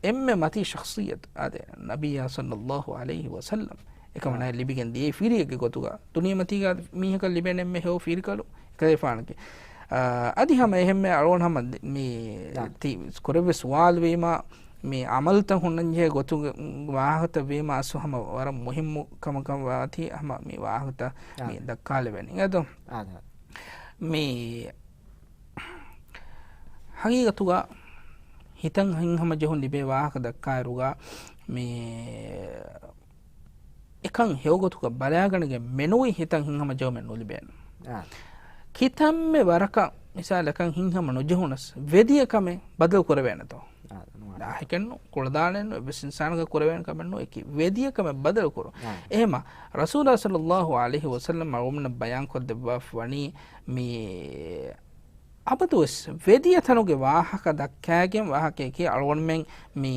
އެންމެ މަތީ ޝަޚްޞިއްޔަތު އާދެ، ނަބިއްޔާ ޞައްލައްލާހު ޢަލައިހި ވަސައްލަމް. އެކަމަނާއަށް ލިބިގެން ދިޔައީ ފިރިއެއްގެ ގޮތުގަ. ދުނިޔެމަތީގަ މީހަކަށް ލިބޭނެ އެންމެ ހެޔޮ ފިރިކަލު އެކަލޭފާނަކީ. އާ، އަދި ހަމަ އެހެންމެ އަޅުގަނޑު ހަމަ ދެ-، މި ތި ކުރެއްވި ސުވާލު ވީމަ، މި ޢަމަލުތައް ހުންނަންޖެހޭ ގޮތުގެ ވާހަކަތައް ވީމަ، އަސްލު ހަމަ ވަރަށް މުހިއްމު ކަމަކަށް ވާތީ ހަމަ މި ވާހަކަތައް މި ދައްކާލެވޭނީ. އެދޯ؟ މި ހަގީގަތުގަ ހިތަށް ހިތްހަމަޖެހުން ލިބޭ ވާހަކަ ދައްކާއިރުގަ މި އެކަން ހެޔޮގޮތުގަ ބަލާގަނެގެން މެނުވީ ހިތަށް ހިތްހަމަޖެހުމެއް ނުލިބޭނެ. ކިތަންމެ ވަރަކަށް މިސާލަކަށް ހިތްހަމަ ނުޖެހުނަސް ވެދިޔަ ކަމެއް ބަދަލު ކުރެވޭނެތޯ؟ އާ، ނުވާނެ. އާހެކެއްނު، ކުޅަދާނެއްނު، އެއްވެސް އިންސާނަކަށް ކުރެވޭނެ ކަމެއްނު، އެކި ވެދިޔަ ކަމެއް ބަދަލު ކުރުން. އާ. އެހެމަ، ރަސޫލާ ޞައްލައްލާހު ޢަލައިހި ވަސައްލަމް އަޅުގަނޑުމެންނަށް ބަޔާން ކޮށްދެއްވާފަ ވަނީ މި އަބަދުވެސް ވެދިޔަ ތަނުގެ ވާހަކަ ދައްކާގެން ވާހަކައަކީ އަޅުގަނޑުމެން މި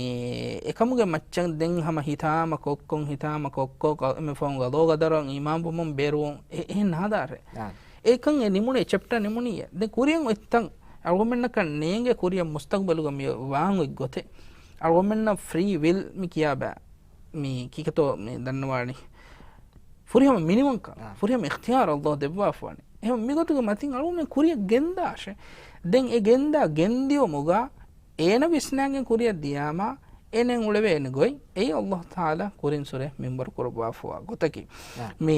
އެކަމުގެ މައްޗަށް ދެން ހަމަ ހިތާމަ ކޮއްކޮން ހިތާމަ ކޮއްކޮ އެންމެ ފަހުން ގަޟާ ގަދަރަށް އީމާންވުމުން ބޭރުވުން އެ-، އެހެން ނާދާރެ. އާ. އެކަން އެ ނިމުނީ ޗެޕްޓާ ނިމުނީ. ދެން ކުރިއަށް އޮތްތަން އަޅުގަނޑުމެންނަކަށް ނޭނގެ ކުރިއަށް މުސްތަގްބަލުގަ މި ވާން އޮތް ގޮތެއް. އަޅުގަނޑުމެންނަށް ފްރީ ވިލް މި ކިޔާބާ. މި ކިކަތޯ މި ދަންނަވާނީ. ފުރިހަމަ މިނިވަންކަން، އާ. ފުރިހަމަ އިޚްތިޔާރު ﷲ ދެއްވާފަވަނީ. އެހެން މިގޮތުގެ މަތިން އަޅުގަނޑުމެން ކުރިއަށް ގެންދާށޭ. ދެން އެ ގެންދާ ގެންދިޔުމުގަ އޭނަ ވިސްނާގެން ކުރިއަށް ދިޔާމާ، އޭނައަށް އުޅެވޭނެ ގޮތް، އެއީ ﷲ ތަޢާލާ ކުރިން ސުރެ މިންވަރު ކުރައްވާފަވާ ގޮތަކީ. އާ. މި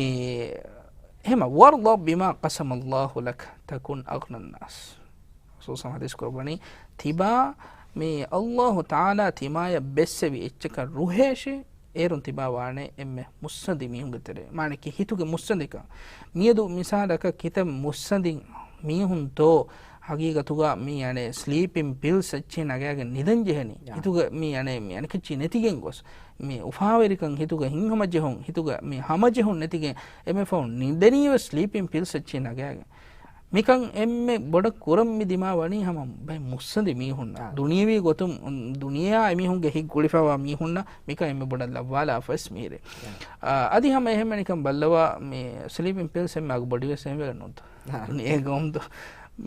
އެހެމަ، وارض بما قسم الله لك تكن أغنى الناس. ރަސޫލު ޞައްލައްލާހު ޢަލައިހި ވަސައްލަމް ޙަދީޘް ކުރައްވަނީ، ތިބާ މި ﷲ ތަޢާލާ ތިމާޔަށް ބެއްސެވި އެއްޗަކަށް ރުހޭށޭ، އޭރުން ތިބާ ވާނެ އެންމެ މުއްސަނދި މީހުންގެ ތެރޭ. މާނައަކީ ހިތުގެ މުއްސަނދިކަން. މިއަދު މިސާލަކަށް ކިތައް މުއްސަނދި މީހުންތޯ ހަގީގަތުގަ މި އަނެއް ސްލީޕިން ޕިލްސް އެއްޗެހި ނަގާގެން ނިދަން ޖެހެނީ. ޔާ. ހިތުގަ މި އަނެއް މި އަނެކައްޗި ނެތިގެން ގޮސް، މި އުފާވެރިކަން، ހިތުގަ ހިތްހަމަޖެހުން، ހިތުގަ މި ހަމަޖެހުން ނެތިގެން އެންމެ ފަހުން ނިދެނީވެސް ސްލީޕިން ޕިލްސް އެއްޗެހި ނަގާގެން. މިކަން އެންމެ ބޮޑަށް ކުރަން މި ދިމާވަނީ ހަމަ ބައެއް މުއްސަނދި މީހުންނަށް. އާ. ދުނިޔެވީ ގޮތުން، ދުނިޔެއާ އެމީހުންގެ ހިތް ގުޅިފައިވާ މީހުންނަށް މިކަން އެންމެ ބޮޑަށް ލައްވާލާފަވެސް މިހިރޭ. އާ. އާ، އަދި ހަމަ އެހެންވެ ނިކަން ބައްލަވާ މި ސްލީޕިން ޕިލްސް އެންމެ އަގު ބޮޑިވެސް އެންމެ ނުވަތަ. އާ. ދުނިޔޭގެ ގައުމުތައް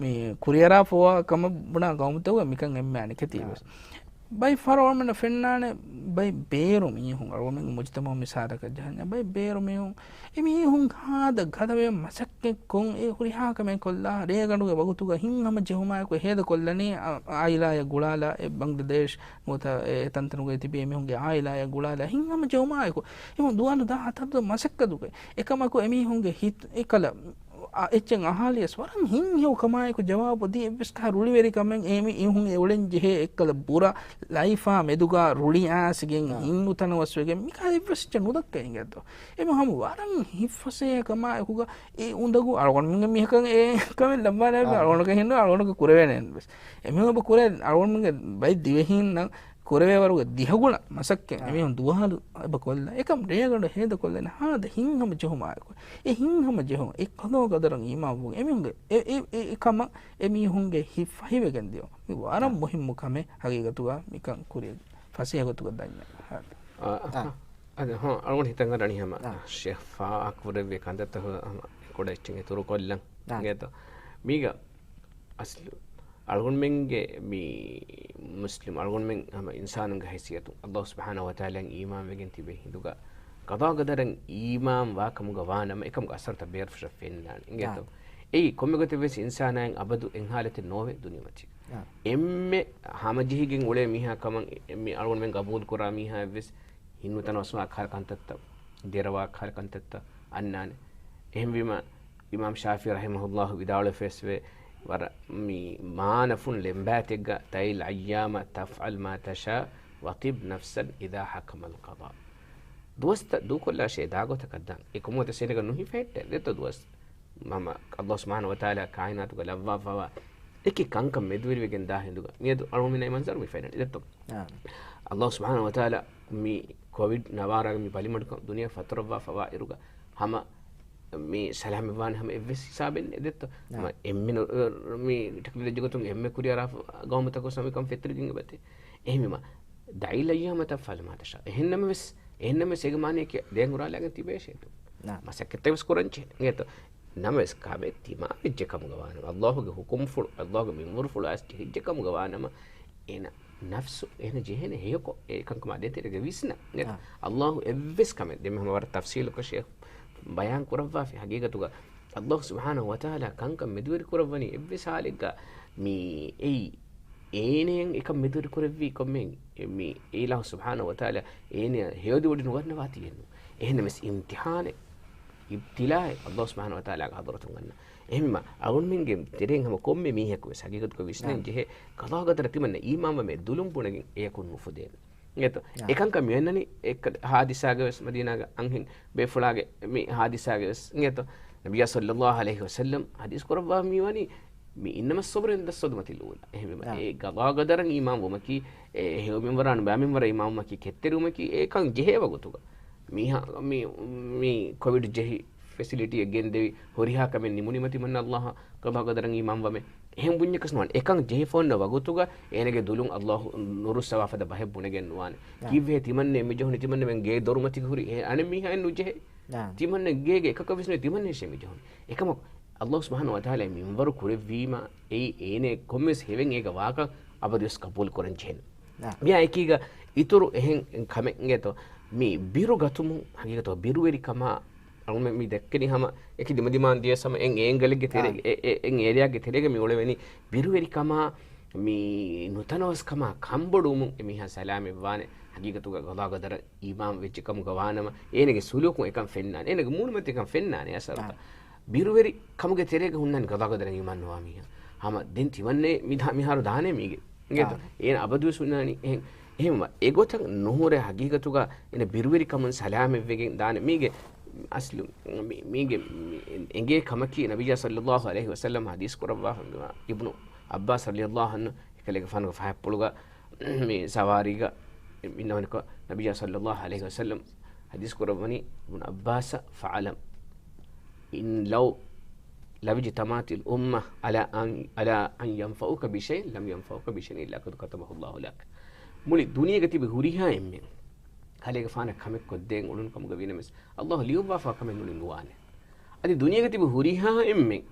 މި ކުރިއަރާފަވާ ކަމަށް ބުނާ ގައުމުތަކުގަ މިކަން އެންމެ އަނެކެތީ ވެސް. އާ. ބައެއް ފަހަރު އަޅުގަނޑަށް ފެންނާނެ، ބައެއް ބޭރު މީހުން، އަޅުގަނޑުމެންގެ މުޖުތަމަޢު މިސާލަކަށް ޖަހަންޏާ، ބައެއް ބޭރު މީހުން، އެ މީހުން ހާދަ ގަދަވެ މަސައްކަތްކޮށް، އެ ހުރިހާ ކަމެއް ކޮށްލާ، ރޭގަނޑުގެ ވަގުތުގަ ހިތްހަމަޖެހުމާއެކު ހޭދަކޮށްލަނީ، އަ، އާއިލާއެއް ގުޅާލާ، އެ ބަނގްލަދޭޝް ނުވަތަ އެ ތަންތަނުގައި ތިބޭ މީހުންގެ އާއިލާއެއް ގުޅާލާ، ހިތްހަމަޖެހުމާއެކު، އެ ދުވާލު ދާ ހަތަރު ދުވަހު މަސައްކަތުގައި. އެކަމަކު އެމީހުންގެ ހިތް އެކަލަ އާ، އެއްޗެއް އަހާލިޔަސް ވަރަށް ހިތްހެޔޮ ކަމާއެކު ޖަވާބު ދީ، އެއްވެސް ކަހަލަ ރުޅިވެރިކަމެއް އެ މީ-، މީހުން އެ އުޅެން ޖެހޭ އެއްކަލަ ބުރަ ލައިފާ މެދުގަ ރުޅި އާސިގެން އާ. ހިތް ނުތަނަވަސްވެގެން މިކަހަލަ އެއްވެސް އެއްޗެއް ނުދައްކަ އިނގޭތޯ. އެމީހުން ހަމަ ވަރަށް ހިތްފަސޭހަ ކަމާއެކުގަ އެ އުނދަގޫ އަޅުގަނޑުމެންގެ މީހަކަށް އެ ކަމެއް ލައްވާލާ އާ. އަޅުގަނޑަކަށް ހިންނު އަޅުގަނޑަކަށް ކުރެވޭނެ އެއްވެސް. އެމީހުން އެބަ ކުރޭ އަޅުގަނޑުމެންގެ ބައެއް ދިވެހީންނަށް ކުރެވޭވަރުގެ ދިހަގުނަ މަސައްކަތް އާ. އެމީހުން ދުވާލު އެބަ ކޮށްލާ. އެކަމް ރޭގަނޑު ހޭދަކޮށްލަން ހާދަ ހިތްހަމަޖެހުމާއެކު. އެ ހިތްހަމަޖެހުން، އެ ޤަޟާ ޤަދަރަށް އީމާންވުން. އެމީހުންގެ އެ، އެ، އެ، އެ ކަމަށް އެމީހުންގެ ހިތް ފަހިވެގެން ދިޔުން. މި ވަރަށް އާ. މުހިއްމު ކަމެއް ހަގީގަތުގަ މިކަން ކުރިޔަށް ފަސޭހަ ގޮތުގަ ދަންޏާ. އާ، އާ. އާ. އަދި ހަމަ އަޅުގަނޑު ހިތަށް އަރަނީ ހަމަ އާ. ޝޭޚް ފާހަގަކުރެއްވި ކަންތައްތަކުގަ ހަމަ ކުޑަ އެއްޗެއް އިތުރުކޮށްލަން. އާ. އިނގޭތޯ. މީގަ އަސްލު އަޅުގަނޑުމެންގެ މި މުސްލިމް އަޅުގަނޑުމެން ހަމަ އިންސާނުންގެ ހައިސިއްޔަތުން އައްލާހު ސުބްޙާނަހު ވަތަޢާލާއަށް އީމާންވެގެން ތިބޭ ހިނދުގަ، ޤަޟާ ޤަދަރަށް އީމާން ވާ ކަމުގަ ވާނަމަ އެކަމުގެ އަސަރުތައް ބޭރުފުށަށް ފެންނާނެ. އިނގޭތޯ؟ އާ. އެއީ ކޮންމެ ގޮތެއް ވެސް އިންސާނާއަށް އަބަދު އެއް ހާލަތެއް ނޯވޭ ދުނިޔެމަތީގަ. އާ. އެންމެ ހަމަޖެހިގެން އުޅޭ މީހާ ކަމަށް އެ-، މި އަޅުގަނޑުމެން ގަބޫލު ކުރާ މީހާއަށް ވެސް ހިތްނުތަނަވަސްވާ ކަހަލަ ކަންތައްތައް، ދެރަވާ ކަހަލަ ކަންތައްތައް އަންނާނެ. އެހެންވީމަ، އިމާމް ޝާފިޢީ ރަޙިމަހުﷲ ވިދާޅުވެފަވެސްވޭ، ވަރަށް މި މާނަފުން ޅެންބާތެއްގަ، "دع الأيام تفعل ما تشاء وطب نفسا إذا حكم القضاء." ދުވަސްތައް ދޫކޮށްލާށޭ ދާގޮތަކަށް ދާން. އެ ކޮންމެ ގޮތެއް ސޭނެގަ ނުހިފެހެއްޓޭ ދެއްތޯ ދުވަސް. ހަމަ އައްލާހު ސުބްޙާނަހު ވަތަޢާލާ ކާއިނާތުގަ ލައްވާފަވާ އެކި ކަންކަން މެދުވެރިވެގެން ދާ ހިނދުގަ މިއަދު އަޅުގަނޑުމެންނަށް މަންޒަރު މި ފެންނަނީ ދެއްތޯ؟ އާ. އައްލާހު ސުބްޙާނަހު ވަތަޢާލާ މި ކޮވިޑް ނަވާރާގެ މި ބަލިމަޑުކަން ދުނިޔެ ފަތުރައްވާފަވާ އިރުގަ ހަމަ މި ސަލާމަތްވާނެ ހަމަ އެއްވެސް ހިސާބެއް ނެތް ދެއްތޯ؟ އާ. ހަމަ އެންމެ ނު-، މި ޓެކްނޮލޮޖީ ގޮތުން އެންމެ ކުރިއަރާ ގައުމުތަކު ސަމިކަން ފެތުރިގެން އެބަތި. އެހެންވީމަ، "دع الأيام تفعل ما تشاء." އެހެންނަމަވެސް، އެހެންނަމަވެސް އޭގެ މާނައަކީ ދޭން އުރާލާގެން ތިބޭށޭތޯ. ނާ. މަސައްކަތްތައް ވެސް ކުރަން ޖެހޭ. އިނގޭތޯ؟ ނަމަވެސް ކަމެއް ތިމާވެއްޖެ ކަމުގަ ވާނަމަ، އައްލާހުގެ ހުކުމްފުޅު، އައްލާހުގެ މިންވަރުފުޅު އައިސް ޖެހިއްޖެ ކަމުގަ ވާނަމަ، އޭނަ ނަފްސު އޭނަ ޖެހޭނެ ހެޔޮކޮށް އެ ކަންކަމާ ދޭތެރޭގަ ވިސްނަން. އިނގޭތޯ؟ އާ. އައްލާހު އެއްވެސް ކަމެއް ދެންމެ ހަމަ ވަރަށް ތަފްސީލުކޮށް ޝޭޚް ބަޔާން ކުރައްވާފި. ހަގީގަތުގަ އައްލާހު ސުބްޙާނަހު ވަތަޢާލާ ކަންކަން މެދުވެރި ކުރައްވަނީ އެއްވެސް ހާލެއްގަ މި އެއީ އޭނައަށް އެކަން މެދުވެރި ކުރެއްވީ ކޮންމެ މި އިލާހު ސުބްޙާނަހު ވަތަޢާލާ އޭނަ ހެޔޮދިވޮޑި ނުވަންނަވާތީ އެއްނު. އެހެންނަމަވެސް އިމްތިޙާނެއް، އިބްތިލާއެއް އައްލާހު ސުބްޙާނަހު ވަތަޢާލާގެ ޙަޟްރަތުން އަންނަ. އެހެންވީމަ، އަޅުގަނޑުމެންގެ ތެރެއިން ހަމަ ކޮންމެ މީހަކު ވެސް ހަގީގަތުގަ ވިސްނަން ނާ. ޖެހޭ، ޤަޟާ ޤަދަރަށް ތިމަންނަ އީމާންވުމޭ ދުލުން ބުނެގެން އެޔަކުން ނުފުދޭނެ. އިނގޭތޯ؟ އާ. އެކަންކަން މިއޮންނަނީ އެއް ހާދިސާގަ ވެސް، މަދީނާގެ އަންހެން ބޭފުޅާގެ މި ހާދިސާގަ ވެސް. އިނގޭތޯ؟ ނަބިއްޔާ ޞައްލައްލާހު ޢަލައިހި ވަސައްލަމް ޙަދީޘް ކުރައްވާ މިވަނީ، "مِنْ إِنَّمَا الصَّبْرُ عِنْدَ الصَّدْمَةِ الْأُولَى." އެހެންވީމަ، އާ. އެ ޤަޟާ ޤަދަރަށް އީމާންވުމަކީ، އެ ހެޔޮ މިންވަރާ ނުބައި މިންވަރަށް އީމާންވުމަކީ ކެތްތެރިވުމަކީ، އެކަން ޖެހޭ ވަގުތުގަ. މީހާ، މި، މި ކޮވިޑް ޖެހި ފެސިލިޓީއެއް ގެންދެވި، ހުރިހާ ކަމެއް ނިމުނީމަ ތިމަންނަ އައްލާހަށް ޤަޟާ ޤަދަރަށް އީމާންވަމޭ. އެހެން ބުންޏަކަސް ނުވާނެ. އެކަން ޖެހިފަ އޮންނަ ވަގުތުގަ އޭނަގެ ދުލުން އައްލާހު ނުރުއްސަވާފަދަ ބަހެއް ބުނެގެން ނުވާނެ. އާ. ކީއްވެހޭ ތިމަންނަ މިޖެހުނީ؟ ތިމަންނަމެން ގޭ ދޮރުމަތީގަ ހުރި އެ އަނެއް މީހާއެއް ނުޖެހޭ. އާ. ތިމަންނަ ގޭގެ އެކަކަށް ވެސް ނުވޭ ތިމަންނައަށޭ މިޖެހުނީ. އެކަމަކު އައްލާހު ސުބްޙާނަހު ވަތަޢާލާ މިންވަރު ކުރެއްވީމަ، އެއީ އޭނަ ކޮންމެސް ހެވެން އޭގަ ވާކަން އަބަދުވެސް ޤަބޫލު ކުރަން ޖެހެން. އާ. މިއާ އެކީގަ އިތުރު އެހެން ކަމެއް އިނގޭތޯ؟ މި ބިރު ގަތުމުން ހަގީގަތު ބިރުވެރިކަމާ އަޅުމެން މި ދެއްކެނީ ހަމަ އެކި ދިމަދިމާން ދިޔަސް ހަމަ އެއް އޭނގަލެއްގެ ތެރޭ، އާ. އެ، އެ، އެއް އޭރިއާގެ ތެރޭގަ މި އުޅެވެނީ ބިރުވެރިކަމާ މި ނުތަނަވަސްކަމާ ކަންބޮޑުވުމުން އެމީހާ ސަލާމަތްވާނެ. ހަގީގަތުގަ ޤަޟާ ޤަދަރަށް އީމާން ވެއްޖެ ކަމުގަ ވާނަމަ، އޭނަގެ ސުލޫކުން އެކަން ފެންނާނެ. އޭނަގެ މޫނުމަތިކަން ފެންނާނެ އަސަރުތައް. އާ. ބިރުވެރި ކަމުގެ ތެރޭގަ ހުންނާނެ ޤަޟާ ޤަދަރަށް އީމާން ނުވާ މީހާ. ހަމަ ދެން ތިމަންނަ މި ދާ-، މިހާރު ދާނެ މީގެ. އިނގޭތޯ؟ އާ. އޭނަ އަބަދުވެސް ހުންނާނީ އެހެން. އެހެންވީމަ، އެގޮތަށް ނުހުރެ ހަގީގަތުގަ އޭނަ ބިރުވެރިކަމުން ސަލާމަތްވެގެން ދާނެ. މީގެ އަސްލު މި-، މީގެ މި-، އެނގޭ ކަމަކީ ނަބިއްޔާ ޞައްލައްލާހު ޢަލައިހި ވަސައްލަމް ޙަދީޘް ކުރައްވާ އިބްނު ޢައްބާސް ރަޟިޔައްލާހު ޢަންހު އެކަލޭގެފާނުގެ ފަހަތްޕުޅުގަ މި ސަވާރީގަ އިންނަވަނިކޮށް، ނަބިއްޔާ ޞައްލައްލާހު ޢަލައިހި ވަސައްލަމް ޙަދީޘް ކުރައްވަނީ، ابن عباس فاعلم إن لو، لو اجتمعت الأمة على أن، على أن ينفعوك بشيء لم ينفعوك بشيء إلا قد كتبه الله لك. މުޅި ދުނިޔޭގަ ތިބި ހުރިހާ އެންމެން ކަލޭގެފާނަށް ކަމެއް ކޮށްދޭން އުޅުނު ކަމުގަ ވީނަމަވެސް، އައްލާހު ލިޔުއްވާފާ ކަމެއް ނޫނީ ނުވާނެ. އަދި ދުނިޔޭގަ ތިބި ހުރިހާ އެންމެން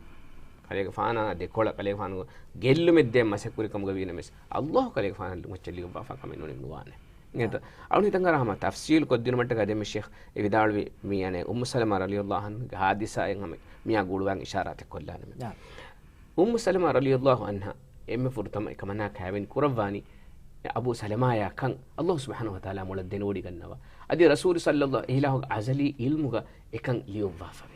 ކަލޭގެފާނާ ދެކޮޅަށް ކަލޭގެފާނު ގެއްލުމެއް ދޭން މަސައްކަތް ކުރި ކަމުގަ ވީނަމަވެސް، އައްލާހު ކަލޭގެފާނަށް މައްޗަށް ލިޔުއްވާފާ ކަމެއް ނޫނީ ނުވާނެ. އިނގޭތޯ؟ އަޅުން ހިތަށް އަރާ ހަމަ ތަފްސީލު ކޮށްދިނުމަށްޓަކާ ދެންމެ ޝޭޚް އެ ވިދާޅުވި މި އަނެއް އުއްމު ސަލަމާ ރަޟިޔައްލާހު ޢަންހާގެ ހާދިސާއެއް ހަމަ މިއާ ގުޅުވާން އިޝާރާތެއް ކޮށްލާނަމޭ. އުއްމު ސަލަމާ ރަޟިޔައްލާހު ޢަންހާ އެންމެ ފުރަތަމަ އެކަމަނާ ކައިވެނި ކުރައްވާނީ އަބޫ ސަލަމާޔާ ކަން އައްލާހު ސުބްޙާނަހު ވަތަޢާލާ މޮޅަށް ދެނެވޮޑިގަންނަވާ. އަދި ރަސޫލު ޞައްލައްލާހު ޢަލައިހި ވަސައްލަމް އިލާހުގެ އަޒަލީ ޢިލްމުގަ އެކަން ލިޔުއްވާފަވޭ.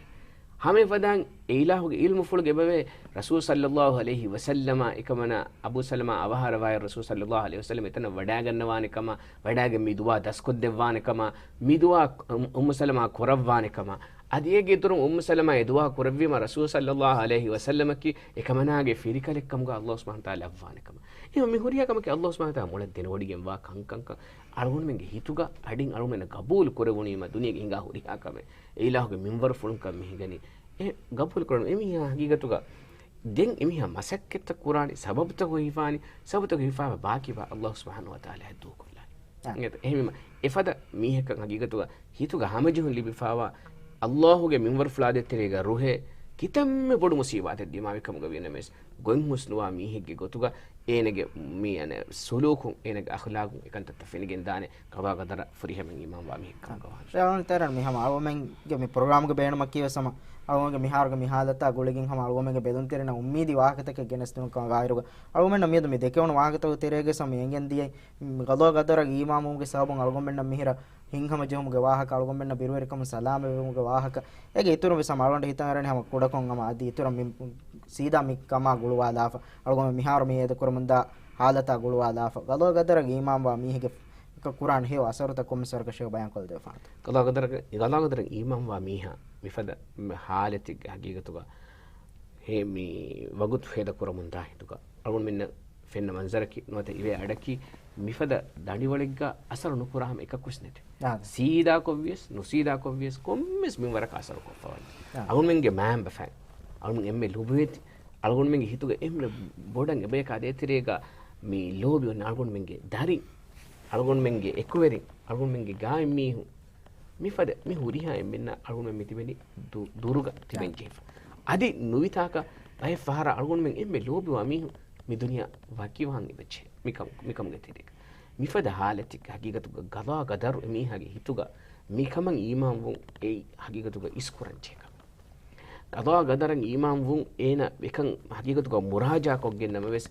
ހަމަ އެފަދައިން އެ އިލާހުގެ ޢިލްމުފުޅުގެ އެބަވޭ ރަސޫލު ޞައްލައްލާހު ޢަލައިހި ވަސައްލަމަ އެކަމަނާ އަބޫ ސަލަމާ އަވަހާރަވާއިރު ރަސޫލު ޞައްލައްލާހު ޢަލައިހި ވަސައްލަމް އެތަނަށް ވަޑާގަންނަވާނެ ކަމަށް، ވަޑާގެން މި ދުޢާ ދަސްކޮށްދެއްވާނެ ކަމަށް، މި ދުޢާ އު-، އުއްމު ސަލަމާ ކުރައްވާނެ ކަމަށް. އަދި އޭގެ އިތުރުން އުއްމު ސަލަމާ އެ ދުޢާ ކުރެއްވީމަ ރަސޫލު ޞައްލައްލާހު ޢަލައިހި ވަސައްލަމަކީ އެކަމަނާގެ ފިރިކަލެއް ކަމުގަ އައްލާހު ސުބްޙާނަހު ވަތަޢާލާ ލައްވާނެ ކަމަށް. އެހެން މި ހުރިހާ ކަމަކީ އައްލާހު ސުބްޙާނަހު ވަތަޢާލާ މޮޅަށް ދެނެވޮޑިގެންވާ ކަންކަންކަން އަޅުގަނޑުމެންގެ ހިތުގަ އަޑިން އަޅުގަނޑުމެންނަށް ގަބޫލު ކުރެވުނީމަ ދުނިޔޭގެ ހިނގާ ހުރިހާ ކަމެއް އެ އިލާހުގެ މިންވަރުފުޅުންކަން މި ހިނގަނީ. އެ ގަބޫލު ކުރަން އެމީހާ ހަގީގަތުގަ ދެން އެމީހާ މަސައްކަތްތައް ކުރާނީ، ސަބަބުތަކު ހިފާނީ، ސަބަބުތަކު ހިފާފަ ބާކީވާ އައްލާހު ސުބްޙާނަހު ވަތަޢާލާ ދޫކޮށްލާނީ. އާ. އެހެން، އެހެންވީމަ، އެފަދަ މީހަކަށް ހަގީގަތުގަ ހިތުގަ ހަމަޖެހުން ލިބިފާވާ އައްލާހުގެ މިންވަރުފުޅާ ދޭތެރޭގަ ރުހޭ، ކިތަންމެ ބޮޑު މުސީބާތެއް ދިމާވި ކަމުގަ ވިޔަނަމަވެސް، ގޮތް ހުސްނުވާ މީހެއްގެ ގޮތުގަ އޭނަގެ މި، އަނެ، ސުލޫކުން، އޭނަގެ އަޚްލާގުން އެކަންތައްތައް ފެނިގެން ދާނެ، ޤަޟާ ޤަދަރަށް ފުރިހަމައިން އީމާންވާ މީހެއް ކަމުގަ ވާނެ. ޝާވަން ތެރަން މި ހަމަ އަޅުގަނޑުމެންގެ މި ޕްރޮގްރާމްގެ ބޭނުމަކީ ވެސް ހަމަ އަޅުގަނޑުގެ މިހާރުގެ މި ހާލަތާ ގުޅިގެން ހަމަ އަޅުގަނޑުމެންގެ ބެލުންތެރިންނަށް އުއްމީދީ ވާހަކަތަކެއް ގެނެސްދިނުން ކަމަށް ގާއިރުގަ އަޅުގަނޑުމެންނަށް މިއަދު މި ދެކެވުނު ވާހަކަތަކުގެ ތެރޭގަ ވެސް ހަމަ އެނގެން ދިޔައީ، މި ޤަޟާ ޤަދަރަށް އީމާންވުމުގެ ސަބަބުން އަޅުގަނޑުމެންނަށް މިހިރަ ހިތްހަމަޖެހުމުގެ ވާހަކަ، އަޅުގަނޑުމެންނަށް ބިރުވެރިކަމުން ސަލާމަތްވުމުގެ ވާހަކަ، އޭގެ އިތުރުން ވެސް ހަމަ އަޅުގަނޑަށް ހިތަށް އަރަނީ ހަމަ ކުޑަކޮށް ހަމަ އަދި އިތުރަށް މި ސީދާ މި ކަމާ ގުޅުވާލާފަ، އަޅުގަނޑު މިހާރު މި އޭދަ ކުރަމުންދާ ހާލަތާ ގުޅުވާލާފަ، ޤަޟާ ޤަދަރަށް އީމާންވާ މީހެއްގެ ކުރާން ހެޔޮ އަސަރުތައް ކޮންމެސް ވަރަކަށް ހެޔޮ ބަޔާންކޮށްދެވިފާނެތޯ؟ ޤަޟާ ޤަދަރަށް، ޤަޟާ ޤަދަރަށް އީމާންވާ މީހާ މިފަދަ މި ހާލަތެއްގެ ހަގީގަތުގަ ހޭ މި ވަގުތު ހޭދަ ކުރަމުންދާ ހިނދުގަ އަޅުގަނޑުމެންނަށް ފެންނަ މަންޒަރަކީ ނުވަތަ އިވޭ އަޑަކީ މިފަދަ ދަނޑިވަޅެއްގަ އަސަރު ނުކުރާ ހަމަ އެކަކުވެސް ނެތެ. އާ. ސީދާކޮށްވިޔަސް، ނުސީދާކޮށްވިޔަސް، ކޮންމެސް މިންވަރަކަށް އަސަރު ކޮށްފަވަނީ. އާ. އަޅުގަނޑުމެންގެ މައިންބަފައިން، އަޅުގަނޑު އެންމެ ލޮބުވެތި، އަޅުގަނޑުމެންގެ ހިތުގަ އެންމެ ބޮޑަށް އެބަޔަކާ ދޭތެރޭގަ މި ލޯބި އޮންނަ އަޅުގަނޑުމެންގެ ދަރިން، އަޅުގަނޑުމެންގެ އެކުވެރިން، އަޅުގަނޑުމެންގެ ގާތް މީހުން، މިފަދަ މި ހުރިހާ އެންމެންނަށް އަޅުގަނޑުމެން މި ތިބެނީ ދު-، ދުރުގަ ތިބެން ޖެހިފަ. އަދި ނުވިތާކަށް ބައެއް ފަހަރަށް އަޅުގަނޑުމެން އެންމެ ލޯބިވާ މީހުން މި ދުނިޔެ ވަކިވާން އެބަޖެހޭ މިކަމު-، މިކަމުގެ ތެރޭގަ. މިފަދަ ހާލަތެއްގެ ހަގީގަތުގަ ޤަޟާ ޤަދަރު އެމީހާގެ ހިތުގަ މިކަމަށް އީމާންވުން އެއީ ހަގީގަތުގަ އިސްކުރަންޖެހޭ ކަމެއް. ޤަޟާ ޤަދަރަށް އީމާންވުން އޭނަ އެކަން ހަގީގަތުގަ މުރާޖާކޮށްގެން ނަމަވެސް،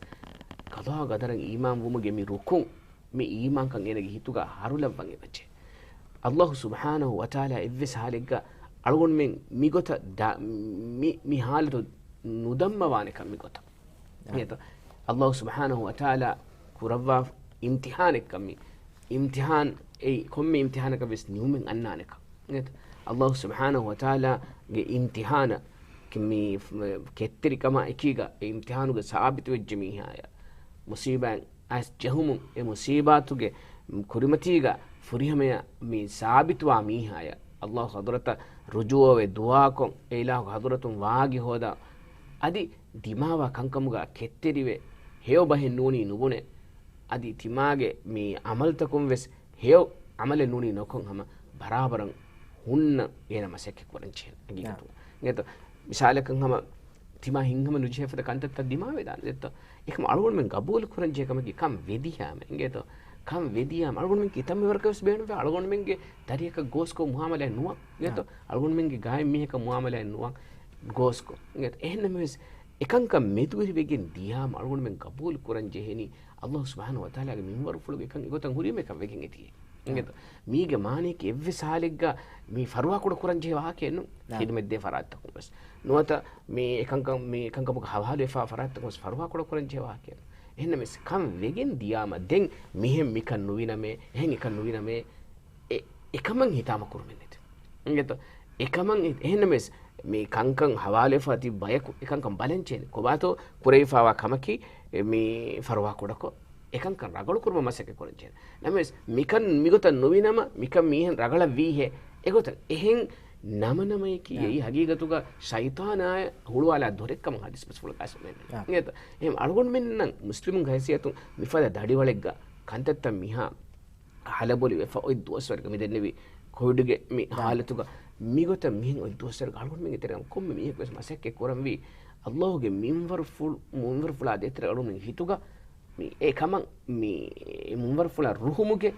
ޤަޟާ ޤަދަރަށް އީމާންވުމުގެ މި ރުކުން މި އީމާންކަން އޭނަގެ ހިތުގަ ހަރުލައްވަން އެބަޖެހޭ. އައްލާހު ސުބްޙާނަހު ވަތަޢާލާ އެއްވެސް ހާލެއްގަ އަޅުގަނޑުމެން މިގޮތަށް ދާ-، މި، މި ހާލަތު ނުދަންމަވާނެކަން މިގޮތަށް. އާ. އެހެންތޯ؟ އައްލާހު ސުބްޙާނަހު ވަތަޢާލާ ކުރައްވާ އިމްތިޙާނެއްކަން މި. އިމްތިޙާން އެއީ ކޮންމެ އިމްތިޙާނަކަށް ވެސް ނިމުމެއް އަންނާނެކަން. އެހެންތޯ؟ އައްލާހު ސުބްޙާނަހު ވަތަޢާލާގެ އިމްތިޙާނަށް މި ކެތްތެރިކަމާ އެކީގަ އެ އިމްތިޙާނުގަ ސާބިތުވެއްޖެ މީހާޔަށް މުޞީބާތް އައިސް ޖެހުމުން، އެ މުޞީބާތުގެ ކުރިމަތީގަ ފުރިހަމަޔަށް މި ސާބިތުވާ މީހާޔަށް، އައްލާހު ޙަޟްރަތަށް ރުޖޫޢަވެ ދުޢާކޮށް، އެ އިލާހު ޙަޟްރަތުން ވާގި ހޯދާ، އަދި ދިމާވާ ކަންކަމުގަ ކެތްތެރިވެ، ހެޔޮ ބަހެއް ނޫނީ ނުބުނެ، އަދި ތިމާގެ މި ޢަމަލުތަކުން ވެސް ހެޔޮ ޢަމަލެއް ނޫނީ ނުކޮށް ހަމަ ބަރާބަރަށް ހުންނަ އޭނަ މަސައްކަތް ކުރަން ޖެހޭ ހަގީގަތުގަ. އިނގޭތޯ؟ މިސާލަކަށް ހަމަ ތިމާ ހިތްހަމަ ނުޖެހޭ ފަދަ ކަންތައްތައް ދިމާވެދާނެ ދެއްތޯ. އެކަމަ އަޅުގަނޑުމެން ގަބޫލު ކުރަން ޖެހޭ ކަމަކީ ކަން ވެދިޔާމަ. އިނގޭތޯ؟ ކަން ވެދިޔާމަ. އަޅުގަނޑުމެން ކިތަންމެ ވަރަކަށް ވެސް ބޭނުންވޭ އަޅުގަނޑުމެންގެ ދަރިއަކަށް ގޯސްކޮށް މުޢާމަލާތް ނުވާން. އިނގޭތޯ؟ އާ. އަޅުގަނޑުމެންގެ ގާތް މީހަކަށް މުޢާމަލާތް ނުވާން ގޯސްކޮށް. އިނގޭތޯ؟ އެހެންނަމަވެސް އެކަންކަން މެދުވެރިވެގެން ދިޔާމަ އަޅުގަނޑުމެން ގަބޫލު ކުރަން ޖެހެނީ އައްލާހު ސުބްޙާނަހު ވަތަޢާލާގެ މިންވަރުފުޅުގެ ކަން އެގޮތަށް ހުރީމަ އެކަން ވެގެން އެތީ. އިނގޭތޯ؟ މީގެ މާނަޔަކީ އެއްވެސް ހާލެއްގަ މި ފަރުވާކުޑަ ކުރަން ޖެހޭ ވާހަކައެއް ނޫން. ނާ. ޚިދުމަތްދޭ ފަރާތްތަކުން ވެސް ނުވަތަ މި އެކަންކަން، މި އެކަންކަމުގަ ހަވާލުވެފާ ފަރާތްތަކުން ވެސް ފަރުވާކުޑަ ކުރަން ޖެހޭ ވާހަކައެއް ނޫން. އެހެންނަމަވެސް ކަން ވެގެން ދިޔާމަ ދެން މިހެން މިކަން ނުވިނަމޭ، އެހެން އެކަން ނުވިނަމޭ، އެ، އެކަމަށް ހިތާމަ ކުރުމެއް ނެތެ. އިނގޭތޯ؟ އެކަމަށް އެ-، އެހެންނަމަވެސް މި ކަންކަން ހަވާލުވެފަ ތިބި ބަޔަކު އެކަންކަން ބަލަން ޖެހޭނެ. ކޮބާތޯ ކުރެވިފާވާ ކަމަކީ މި ފަރުވާކުޑަކޮށް އެކަންކަން ރަގަޅުކުރުމަށް މަސައްކަތް ކުރަން ޖެހޭނެ. ނަމަވެސް މިކަން މިގޮތަށް ނުވިނަމަ، މިކަން މީހެއް ރަގަޅަށް ވީހޭ އެގޮތަށް. އެހެން ނަމަނަމަޔަކީ އެއީ ހަގީގަތުގަ ޝައިޠާނާއަށް ހުޅުވާލާ ދޮރެއްކަމަށް ހަދީސް ބަސްފުޅު ގާސް މޭން. އިނގޭތޯ؟ އެހެން އަޅުގަނޑުމެންނަށް މުސްލިމުންގެ ހައިސިއްޔަތުން މިފަދަ ދަޑިވަޅެއްގަ ކަންތައްތައް މިހާ ހަލަބޮލި ވެފަ އޮތް ދުވަސްވަރުގެ މި ދެންނެވި ކޮވިޑުގެ މި ހާލަތުގަ މިގޮތަށް މިހެން އޮތް ދުވަސްވަރުގަ އަޅުގަނޑުމެންގެ ތެރެއަށް ކޮންމެ މީހަކު ވެސް މަސައްކަތް ކުރަންވީ އައްލާހުގެ މިންވަރުފުޅު، މިންވަރުފުޅާ ދޭތެރޭ އަޅުގަނޑުމެންގެ ހިތުގަ މި އެ ކަމަށް މި މިންވަރުފުޅަށް ރުހުމުގެ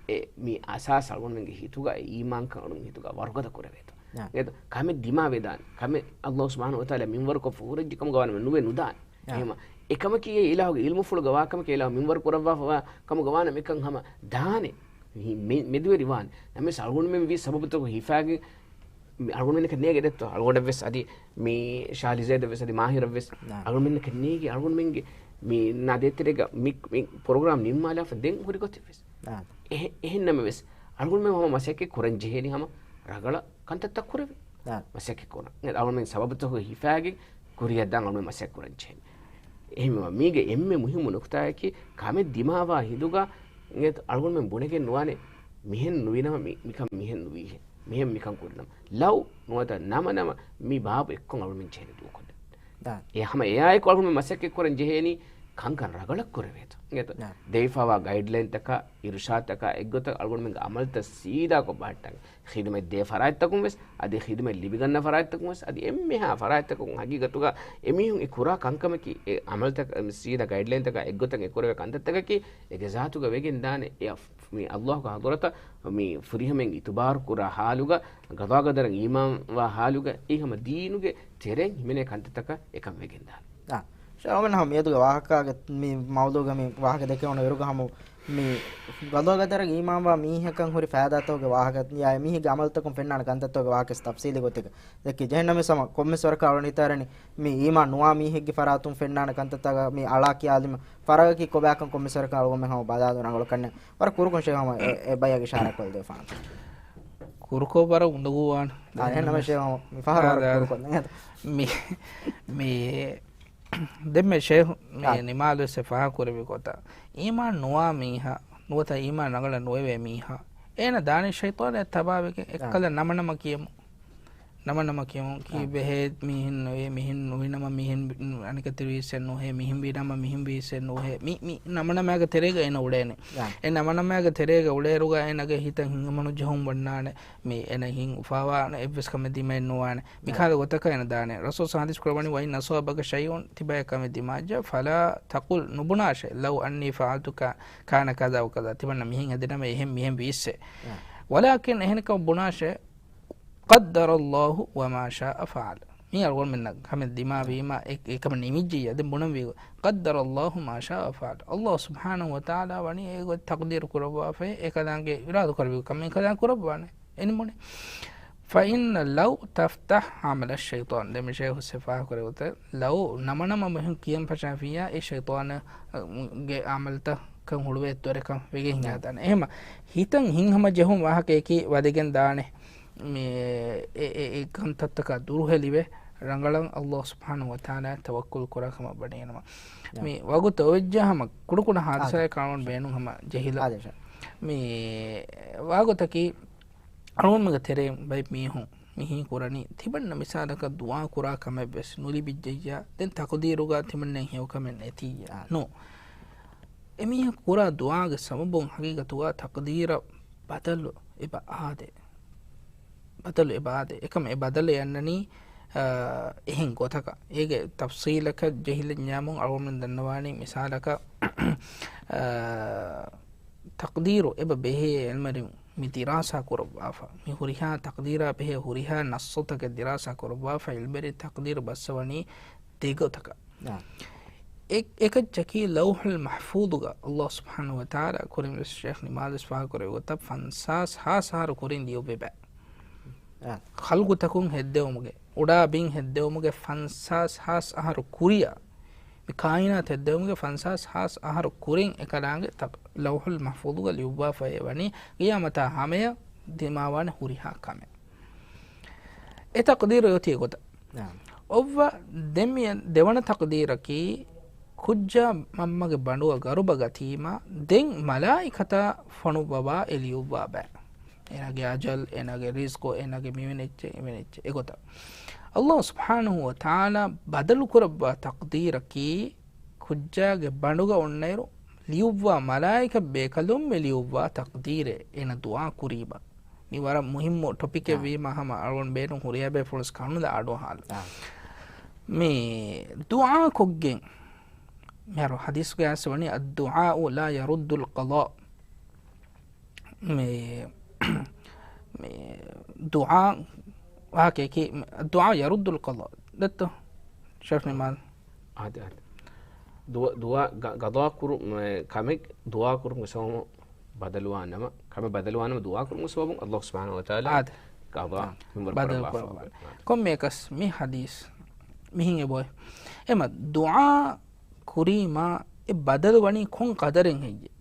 އެ މި އަސާސް އަޅުގަނޑުމެންގެ ހިތުގަ އެ އީމާންކަން އަޅުގަނޑުމެންގެ ހިތުގަ ވަރުގަދަ ކުރެވޭތޯ. އެ ކަމެއް ދިމާވެދާނެ. ކަމެއް އައްލާހު ސުބްޙާނަހު ވަތަޢާލާ މިންވަރުކޮށް ފޯރައްޖެ ކަމުގަ ވާނަމަ ނުވެ ނުދާނެ. އެހެމަ އެކަމަކީ އެ އިލާހުގެ ޢިލްމުފުޅުގަ ވާ ކަމަކީ އިލާހު މިންވަރު ކުރައްވާފަވާ ކަމުގަ ވާނަމަ އެކަން ހަމަ ދާނެ. މި-، މެދުވެރިވާނެ. ނަމަވެސް އަޅުގަނޑުމެން ވީ ސަބަބުތަކު ހިފާގެން މި އަޅުގަނޑުމެންނަކަށް ނޭގެ ދެއްތޯ؟ އަޅުގަނޑަށްވެސް އަދި މި ޝާލިޒޭދަށްވެސް އަދި މާހިރަށްވެސް އަޅުގަނޑުމެންނަކަށް ނޭގެ އަޅުގަނޑުމެންގެ މި ނާ ދޭތެރޭގަ މި، މި ޕްރޮގްރާމް ނިންމާލާފަ ދެން ހުރި ގޮތެއްވެސް. އެހެ-، އެހެން ނަމަވެސް އަޅުގަނޑުމެން ހަމަ މަސައްކަތް ކުރަން ޖެހޭނީ ހަމަ ރަގަޅަށް ކަންތައްތައް ކުރެވި. މަސައްކަތް ކުރަން. އަޅުގަނޑުމެން ސަބަބުތަކުގެ ހިފާގެން ކުރިއަށްދާން އަޅުގަނޑުމެން މަސައްކަތް ކުރަން ޖެހޭނީ. އެހެންވީމަ މީގެ އެންމެ މުހިއްމު ނުކުތާއަކީ ކަމެއް ދިމާވާ ހިނދުގަ އަޅުގަނޑުމެން ބުނެގެން ނުވާނެ މިހެން ނުވިނަމަ މި-، މިކަން މިހެން ނުވީހޭ. މިހެން މިކަން ކުރިނަމަ. ލައު ނުވަތަ ނަމަ ނަމަ މި ބާބު އެއްކޮށް އަޅުގަނޑުމެން ޖެހޭނެ ދޫކޮށްލަން. އެ ހަމަ އެއާއެކު އަޅުގަނޑުމެން މަސައްކަތް ކުރަން ޖެހޭނީ ކަންކަން ރަނގަޅަށް ކުރެވޭތޯ. އިނގޭތޯ؟ ދެވިފައިވާ ގައިޑްލައިންތަކާ، އިރުޝާދުތަކާ އެއްގޮތަށް އަޅުގަނޑުމެންގެ އަމަލުތައް ސީދާކޮށް ބަހައްޓަން. ޚިދުމަތް ދޭ ފަރާތްތަކުން ވެސް، އަދި ޚިދުމަތް ލިބިގަންނަ ފަރާތްތަކުން ވެސް، އަދި އެންމެހާ ފަރާތްތަކުން ހަގީގަތުގަ އެމީހުން އެ ކުރާ ކަންކަމަކީ، އެ އަމަލުތައް، ސީދާ ގައިޑްލައިންތަކާ އެއްގޮތަށް އެ ކުރެވޭ ކަންތައްތަކަކީ އެގެ ޒާތުގަ ވެގެން ދާނެ. އެ އަފް-، މި އައްލާހުގެ ޙަޟްރަތަށް މި ފުރިހަމައިން އިތުބާރު ކުރާ ޙާލުގަ، ގަޟާގަދަރަށް އީމާންވާ ޙާލުގަ، އެ ހަމަ ދީނުގެ ތެރެއިން ހިމެނޭ ކަންތައްތަކަށް އެކަން ވެގެން ދާނެ. އާ، ޝައިޚް އަޅުގަނޑު ހަމަ މިއަދުގެ ވާހަކަގެ މި މައުޟޫގަ މި ވާހަކަ ދެކެވުނު އިރުގަ ހަމަ މި ގަޟާގަދަރަށް އީމާންވާ މީހަކަށް ހުރި ފައިދާތަކުގެ ވާހަކަ، އެ މީހެއްގެ އަމަލުތަކުން ފެންނާނެ ކަންތައްތަކުގެ ވާހަކަ ތަފްޞީލީ ގޮތެއްގަ ދެއްކި ޖެހެންނަމެސް ހަމަ ކޮންމެސް ވަރަކަށް އަޅުގަނޑު ހިތަށް އަރަނީ މި އީމާން ނުވާ މީހެއްގެ ފަރާތުން ފެންނާނެ ކަންތައްތަކަށް މި އަޅާ ކިޔާލީމަ ފަރާގަކީ ކޮބާކަން ކޮންމެސް ވަރަކަށް އަޅުގަނޑުމެން ހަމަ ބަލާލުން ރަނގަޅު ކަންނޭނގެ. ވަރަށް ކުރުކޮށް ޝޭޚް ހަމަ އެ، އެ ބަޔަށް އިޝާރާތް ކޮށްދެވިފާނެ. ކުރުކޮށް ވަރަށް އުނދަގޫވާނެ. އާ، އެހެން ނަމަ ޝޭޚް ހަމަ މި ފަހަރު ވަރަށް އާ، ކުރުކޮށް ނޭނގޭތޯ. މި، މި، ދެންމެ ޝޭޚް މި އާ. ނިމާލުވެސް ފާހަގަކުރެއްވި ގޮތަށް، އީމާން ނުވާ މީހާ، ނުވަތަ އީމާން ރަނގަޅަށް ނުވެވޭ މީހާ، އޭނަ ދާނީ ޝައިޠާނާ ތަބާވެގެން އާ. އެއްކަލަ ނަމަ ނަމަ ކިޔަމު. ނަމަ ނަމަ ކިޔަމު. އާ. ކީއްވެހޭ މިހެން ނުވޭ، މިހެން ނުވިނަމަ މިހެން އަނެކަތެރިވީސްއެއް ނުވޭ، މިހެން ވިނަމަ މިހެން ވީސްއެއް ނުވޭ. މި، މި ނަމަ ނަމައިގެ ތެރޭގަ އޭނަ އުޅޭނެ. އާ. އެ ނަމަ ނަމައިގެ ތެރޭގަ އުޅޭއިރުގަ އޭނަގެ ހިތަށް ހިތްހަމަނުޖެހުން ވަންނާނެ. މި އޭނަ ހިތް އުފާވާނެ އެއްވެސް ކަމެއް ދިމައެއް ނުވާނެ. މި އާ. ކަހަލަ ގޮތަކަށް އޭނަ ދާނެ. ރަސޫލާ ޙަދީޘް ކުރައްވަނީ، "وإن أصابك شيء" ތިބާއަށް ކަމެއް ދިމާއްޖަ، "فلا تقل" ނުބުނާށޭ، "لو أني فعلت كا-، كان كذا وكذا" ތިމަންނަ މިހެން ހެދިނަމަ އެހެން މިހެން ވީއްސޭ. އާ. "ولكن" އެހެނެއްކަމަށް ބުނާށޭ، "قدر الله وما شاء فعل" މީ އަޅުގަނޑުމެންނަށް ކަމެއް ދިމާވީމަ، އެ، އެ ކަމެއް ނިމިއްޖެއްޔާ ދެން ބުނަންވީ، "قدر الله ما شاء فعل" އައްލާހު ސުބްޙާނަހު ވަތަޢާލާ ވަނީ އެ ގޮތް ތަޤްދީރު ކުރައްވާފައި، އެކަލާނގެ އިރާދަކުރެއްވި ކަމެއް އެކަލާނގެ ކުރައްވާނެ. އެނިމުނެ. "فإن لو تفتح عمل الشيطان" ދެންމެ ޝޭޚު ސިފަ ކުރެވުތެ، ލަވް ނަމަނަމަ މިހެން ކިޔަން ފަށާފިއްޔާ، އެ ޝައިޠާނުގެ އަމަލުތަކަށް ހުޅުވޭ ދޮރެއްކަން ވެގެން ހިނގާދާނެ. އެހެންމަ ހިތަށް ހިތްހަމަޖެހުން ވާހަކައަކީ ވަދެގެން ދާނެ. މި އެ، އެ، އެ ކަންތައްތަކާ ދުރުހެލިވެ، ރަނގަޅަށް އައްލާހު ސުބްޙާނަހު ވަތަޢާލާއަށް ތަވައްކުލް ކުރާ ކަމަށް ވަނީނަމަ. ނަ. މި ވަގުތު އޮވެއްޖެ ހަމަ ކުޑަކުޑަ ހާދިސާއެއް އަޅުގަނޑު ބޭނުން ހަމަ ޖެހިލަ. އާދެ. މި ވާގޮތަކީ، އަޅުގަނޑުމެންގެ ތެރެއިން ބައެއް މީހުން މިހީ ކުރަނީ، ތިމަންނަ މިސާލަކަށް ދުޢާ ކުރާ ކަމެއް ވެސް ނުލިބިއްޖެއްޔާ، ދެން ތަޤްދީރުގަ ތިމަންނައަށް ހެޔޮ ކަމެއް ނެތިއްޔާ. އާ. ނޫން. އެމީހަކު ކުރާ ދުޢާގެ ސަބަބުން ހަގީގަތުގަ ތަޤްދީރަށް ބަދަލު އެބަ އާދޭ. ބަދަލު އެބަ އާދޭ. އެކަމަ އެ ބަދަލެއް އަންނަނީ، އާ، އެހެން ގޮތަކަށް. އޭގެ ތަފްޞީލަކަށް ޖެހިލަންޏާމުން އަޅުގަނޑުމެން ދަންނަވާނީ މިސާލަކަށް، އާ، ތަޤްދީރު އެބަ ބެހޭ އިލްމުވެރިން މި ދިރާސާ ކުރައްވާފަ. މި ހުރިހާ ތަޤްދީރާ ބެހޭ ހުރިހާ ނައްޞުތަކެއް ދިރާސާ ކުރައްވާފަ، އިލްމުވެރިން ތަޤްދީރު ބައްސަވަނީ ދެގޮތަކަށް. އާ. އެ، އެކައްޗަކީ ލައުޙުލް މަޙްފޫޡުގަ އައްލާހު ސުބްޙާނަހު ވަތަޢާލާ ކުރިން ވެސް ޝޭޚް ނިމާލް ވެސް ފާހަގަކުރެއްވި ގޮތަށް ފަންސާސް ހާސް އަހަރު ކުރިން ލިޔުއްވި ބައެއް. އާ. ޚަލްޤުތަކުން ހެއްދެވުމުގެ، އުޑާ ބިން ހެއްދެވުމުގެ ފަންސާސް ހާސް އަހަރު ކުރިއަށް، މި ކާއިނާތު ހެއްދެވުމުގެ ފަންސާސް ހާސް އަހަރު ކުރިން އެކަލާނގެ ތަ-، ލައުޙުލް މަޙްފޫޡުގަ ލިޔުއްވާފައި ވަނީ ޤިޔާމަތާ ހަމަޔަށް ދިމާވާނެ ހުރިހާ ކަމެއް. އެ ތަޤްދީރު އޮތީ ގޮތަށް. ނާމް. އޮއްވަ ދެން މި ދެވަނަ ތަޤްދީރަކީ، ކުއްޖާ މަންމަގެ ބަނޑުއަށް ގަރުބަ ގަތީމާ، ދެން މަލާއިކަތާ ފޮނުއްވަވާ އެ ލިޔުއްވާ ބައެއް. އޭނާގެ އަޖަލް، އޭނާގެ ރިޒްޤު، އޭނާގެ މިވެނިއްޗެއް، އެވެނިއްޗެއް. އެގޮތަށް. އައްލާހު ސުބްޙާނަހު ވަތަޢާލާ ބަދަލު ކުރައްވާ ތަޤްދީރަކީ، ކުއްޖާގެ ބަނޑުގަ އޮންނައިރު ލިޔުއްވާ މަލާއިކަ ބޭކަލުން މި ލިޔުއްވާ ތަޤްދީރެއް އޭނަ ދުޢާ ކުރީމަ. މި ވަރަށް މުހިއްމު ޓޮޕިކެއް އާ. ވީމަ ހަމަ އަޅުގަނޑު ބޭނުން ހުރިހާ ބޭފުޅުން ކަނުލާ އަޑުއަހާލު. އާ. މި ދުޢާ ކޮށްގެން މިހާރު ޙަދީޘްގައި އައިސް ވަނީ، "الدعاء لا يرد القضاء." މި، މި ދުޢާ ވާހަކައަކީ، "الدعاء يرد القضاء." ދެއްތޯ؟ ޝޭޚް ނިމާލް. އާދެ، އާދެ. ދުޢާ، ދުޢާ ގަ-، ގަޟާ ކުރު-، މެ، ކަމެއް ދުޢާ ކުރުމުގެ ސަބަބުން ބަދަލުވާނަމަ، ކަމެއް ބަދަލުވާނަމަ ދުޢާ ކުރުމުގެ ސަބަބުން އައްލާހު ސުބްޙާނަހު ވަތަޢާލާ އާދެ. ގަޟާ އާ. މިންވަރު ބަދަލު ކުރައްވާފަ ކުރައްވާ. އޮވޭ. ކޮންމެއަކަސް މި ޙަދީޘް މިހިން އެބައޮތް. އެމަ ދުޢާ ކުރީމާ އެ ބަދަލު ވަނީ ކޮން ޤަދަރެއް ހެއްޔެވެ؟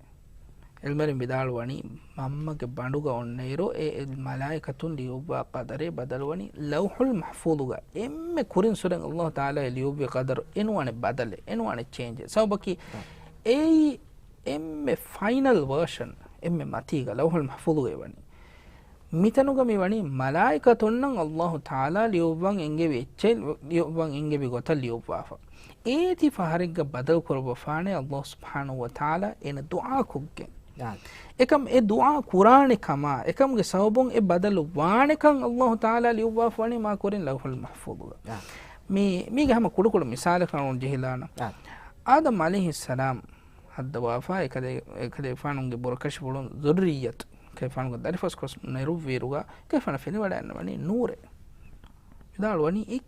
ޢިލްމުވެރިން ވިދާޅުވަނީ، މަންމަގެ ބަނޑުގަ އޮންނައިރު އެ، އެ މަލާއިކަތުން ލިޔުއްވާ ޤަދަރެއް ބަދަލުވަނީ ލައުޙުލް މަޙްފޫޡުގަ އެންމެ ކުރިން ސުރެން އައްލާހު ތަޢާލާ ލިޔުއްވި ޤަދަރު އެނުވާނެ ބަދަލެއް، އެނުވާނެ ޗޭންޖެއް. ސަބަބަކީ އެއީ އެންމެ ފައިނަލް ވާޝަން، އެންމެ މަތީގަ ލައުޙުލް މަޙްފޫޡުގައި ވަނީ. މިތަނުގަ މި ވަނީ މަލާއިކަތުންނަށް އައްލާހު ތަޢާލާ ލިޔުއްވަން އެންގެވި އެއްޗެއް، ލިޔުއްވަން އެންގެވި ގޮތަށް ލިޔުއްވާފަ. އޭތި ފަހަރެއްގަ ބަދަލު ކުރައްވަފާނެ އައްލާހު ސުބްޙާނަހު ވަ ތަޢާލާ އޭނަ ދުޢާ ކޮށްގެން. އާ. އެކަމް އެ ދުޢާ ކުރާނެ ކަމާ، އެކަމުގެ ސަބަބުން އެ ބަދަލު ވާނެކަން އައްލާހު ތަޢާލާ ލިޔުއްވާފަ ވަނީ މާ ކުރިން ލައުޙުލް މަޙްފޫޡުގަ. އާ. މީ، މީގެ ހަމަ ކުޑަކުޑަ މިސާލަކަށް އަޅުން ޖެހިލާނަން. އާ. އާދަމް ޢަލައިހިއްސަލާމް ހައްދަވާފަ އެކަލޭ، އެކަލޭގެފާނުގެ ބުރަކަށި ފުޅުން ޒުއްރިއްޔަތު، އެކަލޭގެފާނުގެ ދަރިފަސްކޮށް ނެރުއްވިއިރުގަ އެކަލޭގެފާނަށް ފެނިވަޑައިގަންނަވަނީ ނޫރެއް. ވިދާޅުވަނީ، އެ،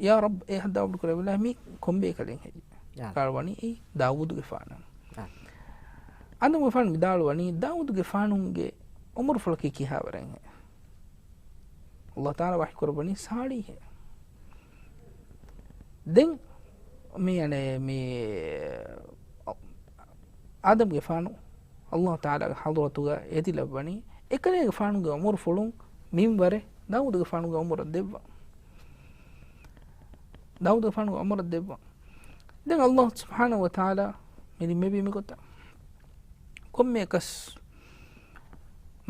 ޔާ ރައްބް، އޭ ހައްދާ ވަޑުކުރެއްވިލާ މީ ކޮންބޭކަލެއް ހެއްޔެވެ؟ އާ. ވިދާޅުވަނީ އެއީ ދާވޫދުގެފާނަށް. އާ. އާދަމްގެފާނު ވިދާޅުވަނީ ދާވޫދުގެފާނުގެ އުމުރުފުޅަކީ ކިހާވަރެއްހޭ؟ އައްލާހު ތަޢާލާ ވަޙީ ކުރައްވަނީ ޞާލިޙޭ. ދެން މި އަނެއް މި އާދަމްގެފާނު އައްލާހު ތަޢާލާގެ ޙަޟްރަތުގަ އެދިލައްވަނީ، އެކަލޭގެފާނުގެ އުމުރުފުޅުން މިންވަރެއް ދާވޫދުގެފާނުގެ އުމުރަށް ދެއްވާ. ދާވޫދުގެފާނުގެ އުމުރަށް ދެއްވާ. ދެން އައްލާހު ސުބްޙާނަހު ވަ ތަޢާލާ މި ނިންމެވީ މިގޮތަށް. ކޮންމެއަކަސް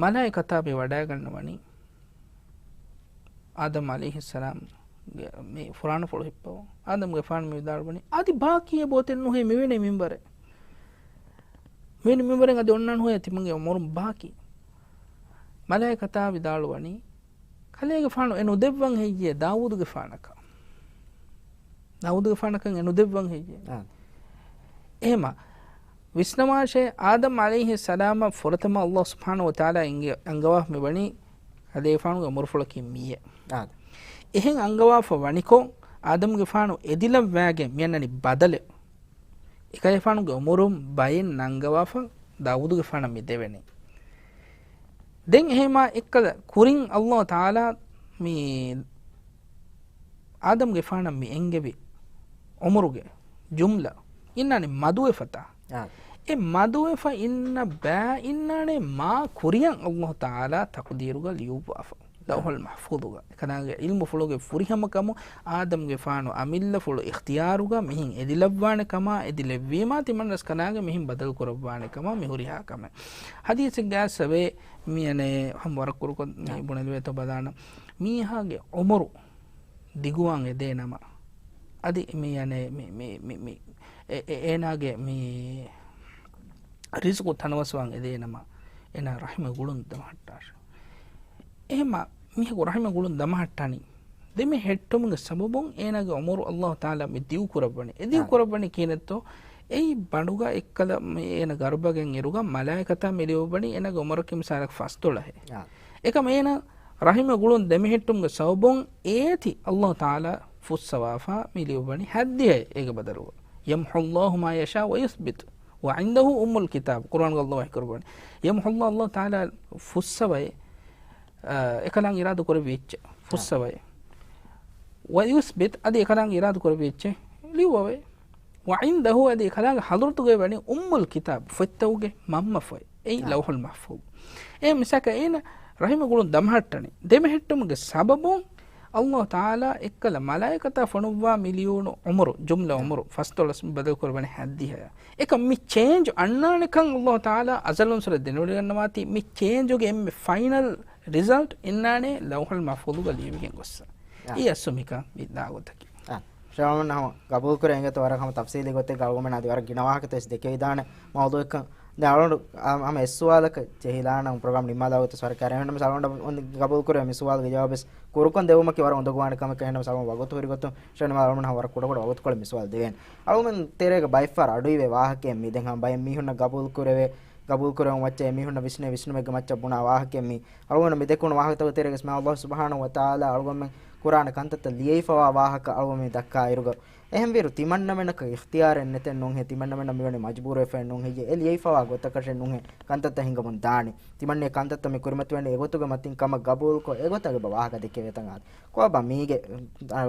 މަލާއިކަތާ މި ވަޑައިގަންނަވަނީ އާދަމް ޢަލައިހިއްސަލާމްގެ މި ފުރާނަފުޅު ހިއްޕަވަން. އާދަމްގެފާނު މި ވިދާޅުވަނީ، އަދި ބާކީއެއް ބޯތެއް ނުހޭ މިވެނި މިންވަރެއް. މިވެނި މިންވަރެއް އަދި އޮންނާން ހުއޭ ތިމަންގެ އުމުރުން ބާކީ. މަލާއިކަތާ ވިދާޅުވަނީ، ކަލޭގެފާނު އެ ނުދެއްވަން ހެއްޔޭ ދާވޫދުގެފާނަކަށް؟ ދާވޫދުގެފާނަކަށް އެ ނުދެއްވަން ހެއްޔޭ؟ އާ. އެހެމަ، ވިސްނަވާށޭ، އާދަމް ޢަލައިހިއްސަލާމަށް ފުރަތަމަ އައްލާހު ސުބްޙާނަހު ވަ ތަޢާލާ އަންގަ-، އަންގަވާފަ މިވަނީ ކަލޭގެފާނުގެ އުމުރުފުޅަކީ މިއޭ. އާ. އެހެން އަންގަވާފަ ވަނިކޮށް، އާދަމްގެފާނު އެދިލައްވާގެން މިއަންނަނީ ބަދަލެއް. އެކަލޭގެފާނުގެ އުމުރުން ބައެއް ނަންގަވާފަ ދާވޫދުގެފާނަށް މި ދެވެނީ. ދެން އެހެމާ އެއްކަލަ ކުރިން އައްލާހު ތަޢާލާ މި އާދަމްގެފާނަށް މި އެންގެވި އުމުރުގެ ޖުމްލަ އިންނާނެ މަދުވެފަތާ. އާ. އެ މަދުވެފަ އިންނަ ބައި އިންނާނެ މާ ކުރިއަށް އައްލާހު ތަޢާލާ ތަޤުދީރުގަ ލިޔުއްވާފަ. ލައުޙުލް މަޙްފޫޡުގަ އެކަލާނގެ ޢިލްމުފުޅުގެ ފުރިހަމަކަމު އާދަމްގެފާނު އަމިއްލަފުޅު އިޚްތިޔާރުގަ މިހިން އެދިލައްވާނެ ކަމާ، އެދިލެއްވީމާ ތިމަންނަސް ކަލާނގެ މިހިން ބަދަލު ކުރައްވާނެ ކަމާ މި ހުރިހާ ކަމެއް. ޙަދީޘެއްގައި އައިސް އެބައޮތް މި އަނެއް ހަމަ ވަރަށް ކުރުކޮށް ނަ. ބުނެލެވޭތޯ ބަލާނަން. މީހާގެ އުމުރު ދިގުވާން އެދޭ ނަމަ، އަދި މި އަނެއް މި، މި، މި، މި، އެ، އެ، އޭނާގެ މި ރިޒުޤު ތަނަވަސްވާން އެދޭ ނަމަ، އޭނާ ރަޙިމެއް ގުޅުން ދަމަހައްޓާށޭ. އެހެމަ މީހަކު ރަޙިމެއް ގުޅުން ދަމަހައްޓަނީ ދެމެ ހެއްޓުމުގެ ސަބަބުން އޭނާގެ އުމުރު އައްލާހު ތަޢާލާ މި ދިގު ކުރައްވަނީ. އެ ދިގު އާ. ކުރައްވަނީ ކިހިނެއްތޯ؟ އެއީ ބަނޑުގަ އެއްކަލަ މި އޭނަ ގަރުބަގެން އިރުގަ މަލާއިކަތާ މި ލިޔުއްވަނީ އޭނާގެ އުމުރަކީ މިސާލަކަށް ފަސްދޮޅަހެއް. އާ. އެކަމް އޭނާ ރަޙިމެއް ގުޅުން ދެމެހެއްޓުމުގެ ސަބަބުން އޭތި އައްލާހު ތަޢާލާ ފުއްސަވާފަ މި ލިޔުއްވަނީ ހައްދިހައެއް އޭގެ ބަދަލުގަ. يمحو الله ما يشاء ويثبت وعنده أم الكتاب. ޤުރުއާންގަ އައްލާހު ވަޙީ ކުރައްވަނީ. يمحو الله، އައްލާހު ތަޢާލާ ފުއްސަވައޭ، އަ، އެކަލާނގެ އިރާދަ ކުރެއްވި އެއްޗެއް ފުއްސަވައޭ. ويثبت، އަދި އެކަލާނގެ އިރާދަ ކުރެއްވި އެއްޗެއް ލިޔުއްވަވައޭ. وعنده، އަދި އެކަލާނގެ ޙަޟްރަތުގައި ވަނީ أم الكتاب، ފޮތްތަކުގެ މަންމަ ފޮތް. އެއީ އާ. ލައުޙުލް މަޙްފޫޡު. އެ މިސާލަކަށް އޭނަ ރަޙިމެއް ގުޅުން ދަމަހައްޓަނީ. ދެމެހެއްޓުމުގެ ސަބަބުން އައްލާހު ތަޢާލާ އެއްކަލަ މަލާއިކަތާ ފޮނުއްވާ މި ލިޔުނު އުމުރު، ޖުމްލަ އާ. އުމުރު، ފަސްދޮޅަސް ބަދަލު ކުރައްވަނީ ހައްދިހައަށް. އެކަމް މި ޗޭންޖް އަންނާނެކަން އައްލާހު ތަޢާލާ އަޒަލުން ސުރެ ދެނެވޮޑިގަންނަވާތީ، މި ޗޭންޖުގެ އެންމެ ފައިނަލް ރިޒަލްޓް އިންނާނެ ލައުޙުލް މަޙްފޫޡުގަ ލިޔެވިގެން ގޮއްސަ. އާ. އެއީ އަސްލު މިކަން މި ދާ ގޮތަކީ. އާ. ޝަވާމަން ހަމަ ގަބޫލު ކުރޭ އިނގޭތޯ ވަރަށް ހަމަ ތަފްސީލީ ގޮތެއްގަ އަޅުގަނޑުމެން އަދި ވަރަށް ގިނަ ވާހަކަތައް ވެސް ދެކެވިދާނެ މައުޟޫއެއްކަން. ދެން އަޅުގަނޑު އާ، ހަމަ އެއް ސުވާލަކަށް ޖެހިލާނަން ޕްރޮގްރާމް ނިންމާލާ ގޮތަށް ވަރަށް ކައިރި. އެހެންނަމަވެސް އަޅުގަނޑު ގަބޫލު ކުރޭ މި ސުވާލުގެ ޖަވާބު ވެސް ކުރުކޮށް ދެވުމަކީ ވަރަށް އުނދަގޫވާނެ ކަމެއް. އެހެންނަމަވެސް އަޅުގަނޑު ވަގުތު ހުރި ގޮތުން ޝަނިމާ އަޅުގަނޑު ހަމަ ވަރަށް ކުޑަކުޑަ ވަގުތުކޮޅެއް މި ސުވާލު ދެވޭނެ. އަޅުގަނޑުމެން ތެރޭގަ ބައެއްފަހަރަށް އަޑުއިވޭ ވާހަކައެއް މީ. ދެން ހަމަ ބައެއް މީހުންނަށް ގަބޫލު ކުރެވޭ، ގަބޫލު ކުރެވުން ވައްޗޭ މީހުންނަށް ވިސްނޭ ވިސްނުމެއްގެ މައްޗަށް ބުނާ ވާހަކައެއް މީ. އަޅުގަނޑު މި ދެކުނު ވާހަކަތަކުގެ ތެރޭގަ ވެސް މާ އައްލާހު ސުބްޙާނަހު ވަ ތަޢާލާ އަޅުގަނޑުމެން ކުރާނެ ކަންތައްތައް ލިޔެފަވާ ވާހަކަ އަޅުގަނޑު މި ދައްކާ އިރުގަ، އެހެންވީރު ތިމަންނަމެންނަކަށް އިޚްތިޔާރެއް ނެތެއް ނޫންހޭ، ތިމަންނަމެންނަށް މިވަނީ މަޖްބޫރުވެފައެއް ނޫން ހެއްޔޭ، އެ ލިޔެފަވާ ގޮތަކަށެއް ނޫންހޭ ކަންތައްތައް ހިނގަމުން ދާނީ. ތިމަންނަ ކަންތައްތައް މި ކުރިމަތިވެނީ އެގޮތުގެ މަތިން ކަމަށް ގަބޫލުކޮށް، އެގޮތަށް އެބަ ވާހަކަ ދެކެވޭތަން އާދެ. ކޮބާ މީގެ، އަ،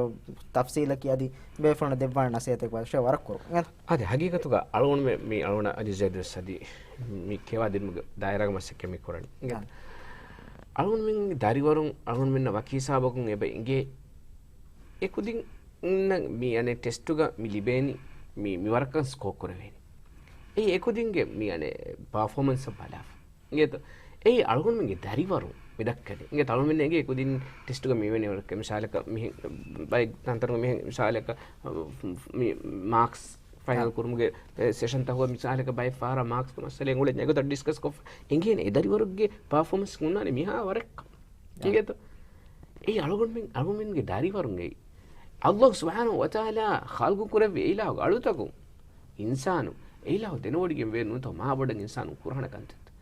ތަފްސީލަކީ އަދި ބޭފުޅުންނަށް ދެއްވާނެ ނަސޭހަތެއް ވަށެ ވަރަށް ކުރު. އާދެ، ހަގީގަތުގަ އަޅުގަނޑުމެން މި އަޅުގަނޑަ އަދި ޒައިދު ވެސް އަދި މި ކިޔަވާ ދިނުމުގެ ދާއިރާގަ މަސައްކަތް މި ކުރަނީ. އާ. އަޅުގަނޑުމެން ދަރިވަރުން އަޅުގަނޑުމެންނަށް ވަކި ހިސާބަކުން އެބަ އިނގޭ އެކުދިން މި އަނެއް ޓެސްޓުގަ މި ލިބޭނީ، މި، މި ވަރަކަށް ސްކޯ ކުރެވޭނީ. އެއީ އެކުދިންގެ މި އަނެއް ޕާފޯމަންސަށް ބަލާފަ. އިނގޭތޯ؟ އެއީ އަޅުގަނޑުމެންގެ ދަރިވަރުން މި ދައްކަނީ. އިނގޭތޯ އަޅުމެން އެނގޭ ކުދިން ޓެސްޓުގަ މިވެނި ވަރަކަށް މިސާލަކަށް މިހެން ބައެއް ތަންތަނުގަ މިހެން މިސާލަކަށް މި މާކްސް ފައިނަލް ކުރުމުގެ ސެޝަން ތަކުގަ މިސާލަކަށް ބައެއް ފަހަރަށް މާކްސްގެ މައްސަލަ އެނގުޅެންޏާ އެގޮތަށް ޑިސްކަސް ކޮށްފަ އެނގޭނެ އެ ދަރިވަރުގެ ޕާފޯމަންސް ހުންނާނެ މިހާ ވަރަކަށް. އިނގޭތޯ؟ އެއީ އަޅުގަނޑުމެން، އަޅުގަނޑުމެންގެ ދަރިވަރުން އެއީ. އައްލާހު ސުބްޙާނަހު ވަތަޢާލާ ޚަލްޤު ކުރެއްވި އެއިލާހުގެ އަޅުތަކުން އިންސާނު އެއިލާހު ދެނެވޮޑިގެން ވޭ ނޫންތޯ މާބޮޑަށް އިންސާނުން ކުރާނެ ކަންތައްތައް.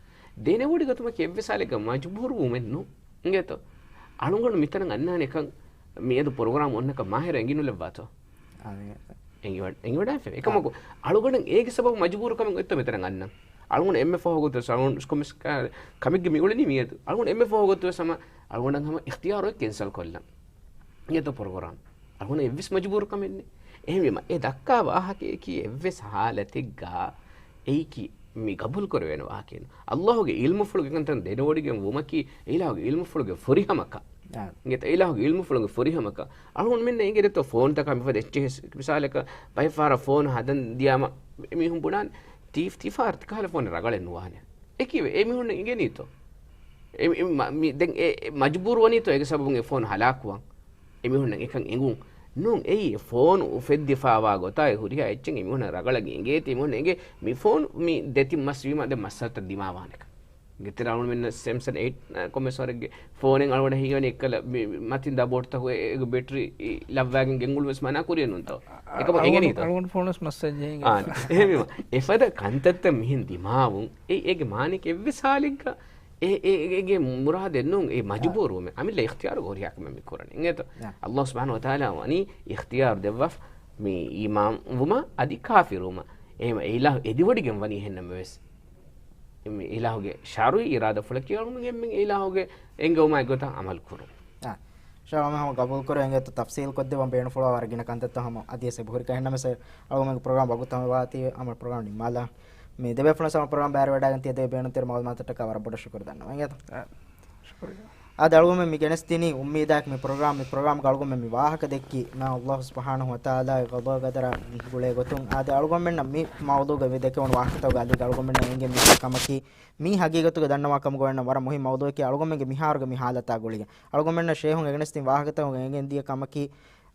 ދެނެވޮޑިގަތުމަކީ އެއްވެސް ހާލެއްގަ މަޖުބޫރު ވުމެއް ނޫން. އިނގޭތޯ؟ އަޅުގަނޑު މިތަނަށް އަންނާނެކަން މިއަދު ޕްރޮގްރާމް އޮންނަކަން މާހިރަށް އެނގިނުލެއްވާތޯ؟ އާ، އެނގިވަޑަ-، އެނގިވަޑައިފަ. އެކަމަކު އަޅުގަނޑަށް އޭގެ ސަބަބު މަޖުބޫރު ކަމެއް އޮތްތޯ މިތަނަށް އަންނަން؟ އަޅުގަނޑު އެންމެ ފަހު ގޮތު ސައުންޑް ކޮމިސް ކަމެއްގެ މި އުޅެނީ މިއަދު. އަޅުގަނޑު އެންމެ ފަހު ގޮތު ވެސް ހަމަ އަޅުގަނޑަށް ހަމަ އިޚްތިޔާރު އޮތް ކެންސަލް ކޮށްލަން. އިނގޭތޯ ޕްރޮގްރާމް. އަޅުގަނޑަށް އެއްވެސް މަޖުބޫރު ކަމެއް ނެތް. އެހެންވީމަ އެ ދައްކާ ވާހަކަޔަކީ އެއްވެސް ހާލަތެއްގަ އެއީކީ މި ގަބޫލު ކުރެވޭނެ ވާހަކައެއް ނޫން. އައްލާހުގެ އިލްމުފުޅުގެ ކަންތައް ދެނެވޮޑިގެން ވުމަކީ އެއިލާހުގެ އިލްމުފުޅުގެ ފުރިހަމަކަން. އާ. އިނގޭތޯ އެއިލާހުގެ އިލްމުފުޅުގެ ފުރިހަމަކަން. އަޅުގަނޑުމެންނަށް އެނގޭ ދެއްތޯ ފޯންތަކާ މިފަދަ އެއްޗެހި މިސާލަކަށް ބައެއް ފަހަރަށް ފޯނު ހަދަން ދިޔާމަ މީހުން ބުނާނެ ތީ، ތީ ފަހަރު ތިކަހަލަ ފޯނެއް ރަގަޅެއް ނުވާނެ. އެކީވެ އެ މީހުންނަށް އިނގެނީތޯ؟ އެ، އެ، މަ-، މި، ދެން އެ، އެ މަޖުބޫރު ވަނީތޯ އޭގެ ސަބަބުން އެ ފޯނު ހަލާކުވާން؟ އެ މީހުންނަށް އެކަން އެނގުން ނޫން. އެއީ އެ ފޯނު އުފެއްދިފާވާ ގޮތާ އެ ހުރިހާ އެއްޗެއް އެ މީހުންނަށް ރަގަޅަށް އެނގޭތީ އެ މީހުންނަށް އެނގޭ މި ފޯނު މި ދެތިން މަސް ވީމަ ދެން މައްސަލަތައް ދިމާވާނެކަން. ގެތެރެ އަޅުގަނޑުމެންނަށް ސެމްސަން އެއިޓް ކޮމެސް ވަރެއްގެ ފޯނެއް އަޅުގަނޑަށް ހީވަނީ އެއްކަލަ މި، މި މަތިން ދާ ބޯޓްތަކުގެ އެ، އެ ބެޓްރީ އި، ލައްވާގެން ގެންގުޅުވެސް މަނާ ކުރިޔަށް ނޫންތޯ؟ އެކަމަކު އަޅުގަނޑު، އެނގެނީތޯ؟ އަޅުގަނޑު ފޯނުވެސް މައްސައްޖެހި. އާ، އެހެންވީމަ، އެފަދަ ކަންތައްތައް މިހެން ދިމާވުން، އެ، އޭގެ މާނައަކީ އެއްވެސް ހާލެއްގަ އެ، އެ، އޭގެ މުރާދެއް ނޫން، އެ މަޖުބޫރުވުމެއް. އަމިއްލަ އިޚްތިޔާރުގެ ހުރިހާ ކަމެއް މި ކުރަނީ. އިނގޭތޯ؟ އާ. އައްލާހު ސުބްޙާނަހު ވަތަޢާލާ ވަނީ އިޚްތިޔާރު ދެއްވާފަ މި އީމާން ވުމަށް އަދި ކާފިރުވުމަށް. އެހެންވީމަ އެ އިލާހު އެދިވޮޑިގެން ވަނީ އެހެންނަމަވެސް. މި އިލާހުގެ ޝަރުޢީ އިރާދަފުޅަކީ އަޅުގަނޑުމެން އެންމެން އެ އިލާހުގެ އެންގެވުމާ އެއްގޮތަށް ޢަމަލު ކުރުން. އާ. ޝާ ހަމަ ގަބޫލު ކުރޭ އިނގޭތޯ ތަފްސީލް ކޮށްދެއްވަން ބޭނުންފުޅުވާ ވަރަށް ގިނަ ކަންތައްތައް ހަމަ އަދިވެސް އެބަހުރި ކަން. އެހެންނަމަވެސް އަޅުގަނޑުމެންގެ ޕްރޮގްރާމް ވަގުތު ހަމަވާތީ ހަމަ ޕްރޮގްރާމް ނިންމާލާ. މި ދެބޭފުޅުން ހަމަ ޕްރޮގްރާމް ބައިވެރިވެވަޑައިގެން ތިޔަ ދެވޭ ބޭނުންތެރި މަޢުލޫމާތަށްޓަކާ ވަރަށް ބޮޑަށް ޝުކުރު ދަންނަވަން އިނގޭތޯ. އާ، ޝުކުރިއްޔާ. އާދެ އަޅުގަނޑުމެން މި ގެނެސްދިނީ އުއްމީދާއެކު މި ޕްރޮގްރާމް، މި ޕްރޮގްރާމްގަ އަޅުގަނޑުމެން މި ވާހަކަ ދެއްކީ މާ އައްލާހު ސުބްޙާނަހު ވަތަޢާލާގެ ޤަޟާ ޤަދަރާ ގުޅޭ ގޮތުން. އާދެ އަޅުގަނޑުމެންނަށް މި މައުޟޫގަ މި ދެކެވުނު ވާހަކަތަކުގަ އަލީގަ އަޅުގަނޑުމެންނަށް އެނގެން މި ކަމަކީ މީ ހަގީގަތުގަ ދަންނަވާ ކަމުގަ ވަންނަ ވަރަށް މުހިންމު މައުޟޫއެކޭ. އަޅުގަނޑުމެންގެ މިހާރުގެ މި ހާލަތާ ގުޅިގެން އަޅުގަނޑުމެންނަށް ޝޭހުން އެގެނެސްދިން ވާހަކަތަކުގަ އެނގެން ދިޔަ ކަމަކީ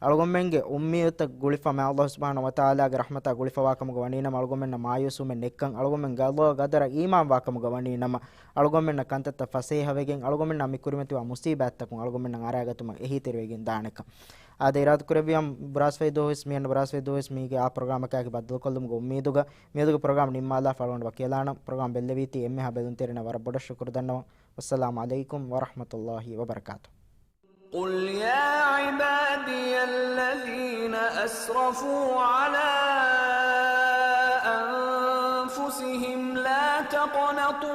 އަޅުގަނޑުމެންގެ އުއްމީދުތައް ގުޅިފަ މާ އައްލާހު ސުބްޙާނަހު ވަތަޢާލާގެ ރަޙްމަތާ ގުޅިފަވާ ކަމުގަ ވަނީނަމަ އަޅުގަނޑުމެންނަށް މާޔޫސްވުމެއް ނެއްކަން، އަޅުގަނޑުމެން ޤަޟާ ޤަދަރަށް އީމާންވާ ކަމުގަ ވަނީނަމަ އަޅުގަނޑުމެންނަށް ކަންތައްތައް ފަސޭހަވެގެން އަޅުގަނޑުމެންނާ މި ކުރިމަތިވާ މުސީބާތްތަކުން އަޅުގަނޑުމެންނަށް އަރާގަތުމަށް އެހީތެރިވެގެން ދާނެކަން. އާދެ އިރާދަ ކުރެއްވިޔަމް ބުރާސްފައި ދުވަހުވެސް މިއަންނަ ބުރާސްފައި ދުވަހުވެސް މީގެ އާ ޕްރޮގްރާމަކާއެކީ ބައްދަލުކޮށްލުމުގެ އުއްމީދުގަ މިއަދުގެ ޕްރޮގްރާމް ނިންމާލާފަ އަޅުގަނޑު ވަކިވެލާނަން. ޕްރޮގްރާމް ބެއްލެވީތީ އެންމެހާ ބެލުންތެރިންނަށް ވަރަށް ބޮޑަށް ޝުކުރު ދަންނަވަން. ވައްސަލާމު ޢަލައިކުމް ވަރަޙްމަތުﷲި ވަބަރަކާތުހު. قل يا عبادي الذين أسرفوا على أنفسهم لا تقنطوا